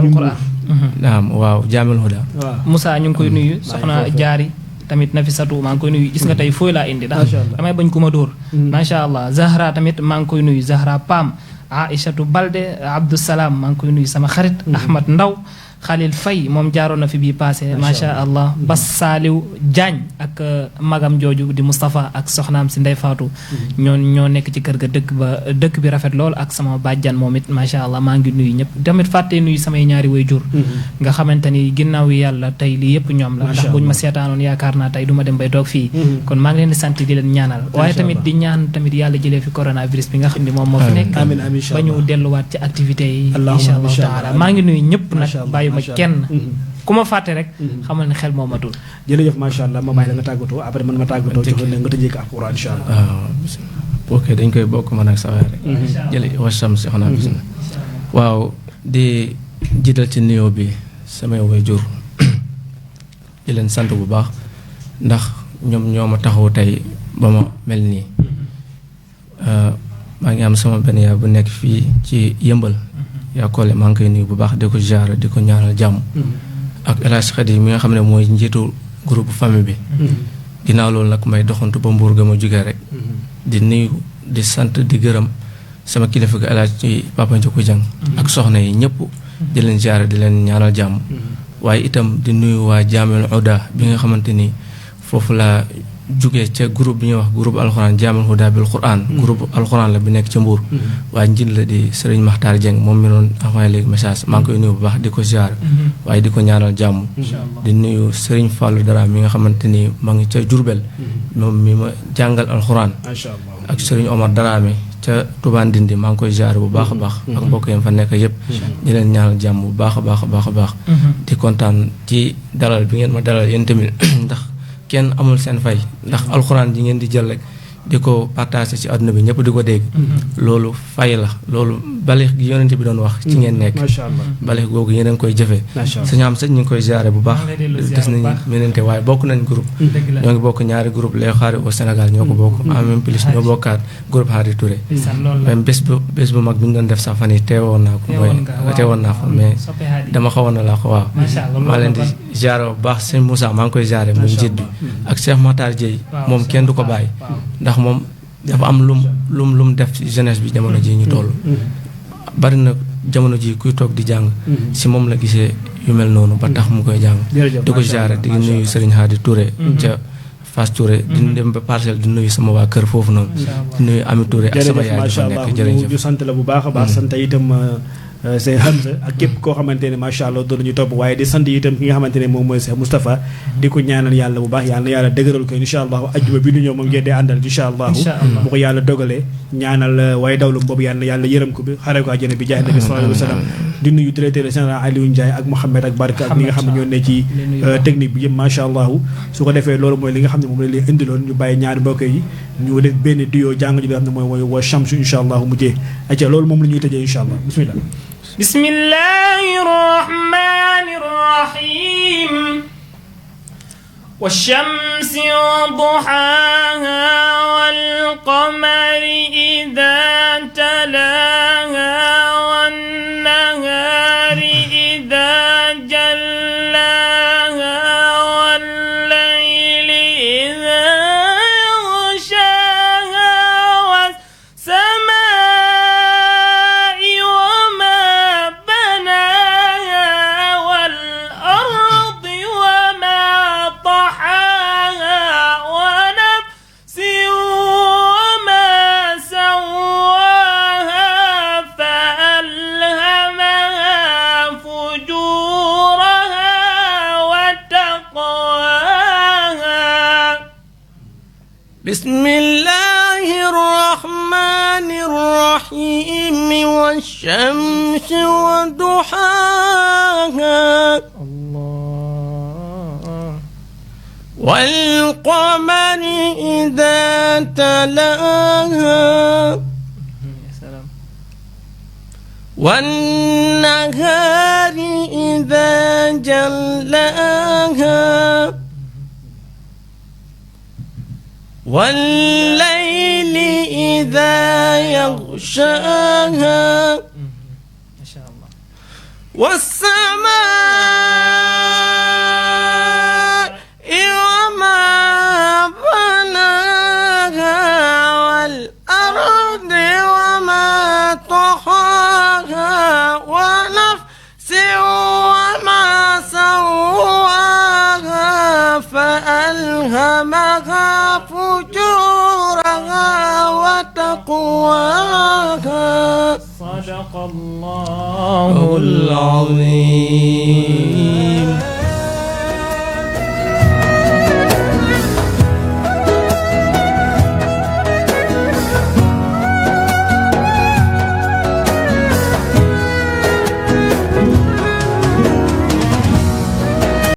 D: waaw Jaamil Huda
C: Moussa ñu ngi koy nuyu soxna Jaari tamit Nafisatu maa ngi koy nuyu gis nga tey fooy laa indi ndax damay bañ ku ma dóor macha allah Zahra tamit maa ngi koy nuyu Zahra Pam Aïchatu Balde Abdou Salam maa ngi koy nuyu sama xarit Ahmad Ndaw Khalil Faye moom jaaroon na fi bii passé macha allah Bas Saliw Diagne ak magam jooju di Moustapha ak soxnaam si Ndey Faatu ñoo nekk ci kër ga dëkk bi rafet lool ak sama bàjjan moom it macha allah maa ngi nuyu ñëpp tamit fàttee nuyu samay ñaari waajur nga xamante ni ginnaaw yàlla tey lii yëpp ñoom la ndax buñ ma seetaanoon yaakaar naa tey du ma dem bay toog fii kon maa ngi leen di sant di leen ñaanal waaye tamit di ñaan tamit yàlla jëlee fi coronavirus bi nga xam ne moom moo fi nekk ba ñu delluwaat ci activités yi incha allah taala maa ngi nuyu ñëpp nag bàyyi ma kenn ku ma fàtte rek xamal ne xel moo matul
B: jërëjëf macha allah ma bàyyi la nga tàggatoo après man ma tàggatoo joxe ne nga tëjee ko alquran incha allah
D: ok dañ koy bokk man ak sawaay rek jële wasam si xanaa bis na waaw di jiital ci nuyoo bi samay waajur di leen sant bu baax ndax ñoom ñoo ma taxaw tey ba ma mel nii maa ngi am sama benn yaay bu nekk fii ci yëmbal yaa koole maa ngi koy nuyu bu baax di ko jaar di ko ñaanal jàmm ak El Hadj Khady mi nga xam ne mooy njiitu groupe famille bi ginnaaw loolu nag may doxantu ba mbuur ga ma jógee rek di nuyu di sant di gërëm sama kilifa ga El Hadj ci Papa Ndiakou Dieng ak soxna yi ñëpp di leen jaar di leen ñaanal jàmm waaye itam di nuyu waa Jaamil Huda bi nga xamante ni foofu laa jógee ca groupe bi ñuy wax groupe alxuraan Jaamil Huda bil Quran groupe alxuraan la bi nekk ca Mbuur waaye njiit la di Serigne Makhtar Dieng moom mi doon envoyé léegi message maa ngi koy nuyu bu baax di ko ziar waaye di ko ñaanal jàmm di nuyu Serigne Fallou Dara mi nga xamante ni maa ngi ca Jurbel moom mi ma jàngal alxuraan ak Serigne Omar Dara mi ca Touba Ndindi maa ngi koy ziar bu baax a baax ak mbokk yam fa nekk yëpp di leen ñaanal jàmm bu baax a baax a baax a baax di kontaan ci dalal bi ngeen ma dalal yéen tamit ndax kenn amul seen fay ndax alxuraan ji ngeen di jël rek di ko partagé ci àdduna bi ñëpp di ko dégg loolu fay la loolu balix gi yonent bi doon wax ci ngeen nekk balix googu yéen a ngi koy jëfee suñu am sëñ ñu ngi koy ziare bu baax des nañu menente waaye bokk nañ groupe ñoo ngi bokk ñaari groupe les xaari au Sénégal ñoo ko bokk en même plus ñoo bokkaat groupe Hadi Touré même bés bu mag bi ñu doon def sax fan yi teewoon naa ko teewoon naa fa mais dama xawoon na laa ko waaw maa leen di ziare bu baax sëñ Moussa maa ngi koy ziare mu njiit bi ak Cheikh Matar Dieye moom kenn du ko bàyyi ndax moom dafa am lum def ci jeunesse bi jamono ji ñu toll bari na jamono ji kuy toog di jàng si moom la gisee yu mel noonu ba tax mu koy jàng di ko jaare di nuyu Serigne Hadi Touré ca Fass Touré di dem ba Parcelles di nuyu sama waa kër foofu noonu di nuyu Ami Touré ak sama yaay dafa nekk jërëjëf
B: ñu sant la bu baax a baax sant itam Cheikh Hamza ak képp koo xamante ne macha allah doon ñu topp waaye di sant itam ki nga xamante ne moom mooy Cheikh Moustapha di ko ñaanal yàlla bu baax yàlla na yàlla dëgëral ko incha allah ajjuma bi ñu ñëw moom ngeen di àndal incha allah bu ko yàlla dogalee ñaanal waaye dawlu boobu yàlla yërëm ko bi xare ko àjjana bi jaay nabi sallallahu alayhi wa sallam di nuyu directeur général Aliou Ndiaye ak Mouhamed ak Barka ak ñi nga xam ne ñoo ne ci technique bi yëpp macha allah su ko defee loolu mooy li nga xam ne moom la leen indiloon ñu bàyyi ñaari mbokk yi ñu def benn duo jàng ji li nga xam ne mooy wa Shamsu incha allah mujjee acca loolu moom la ñuy tëjee incha allah bismillah
C: بسم الله الرحمن الرحيم والشمس وضحاها والقمر إذا تلاها والنهار إذا جلاها والليل إذا يغشاها والسماء والأرض وما طحاها
D: بسم الله الرحمن الرحيم والشمس وضحاها
C: الله
D: والقمر إذا تلاها
C: يا سلام
D: والنهار إذا جلاها والليل إذا يغشاها
C: ما شاء الله
D: والسماء وما بناها والأرض وما طحاها ونفس وما سواها فألهمها فجورها وتقواها
C: صدق الله العظيم
D: العظيم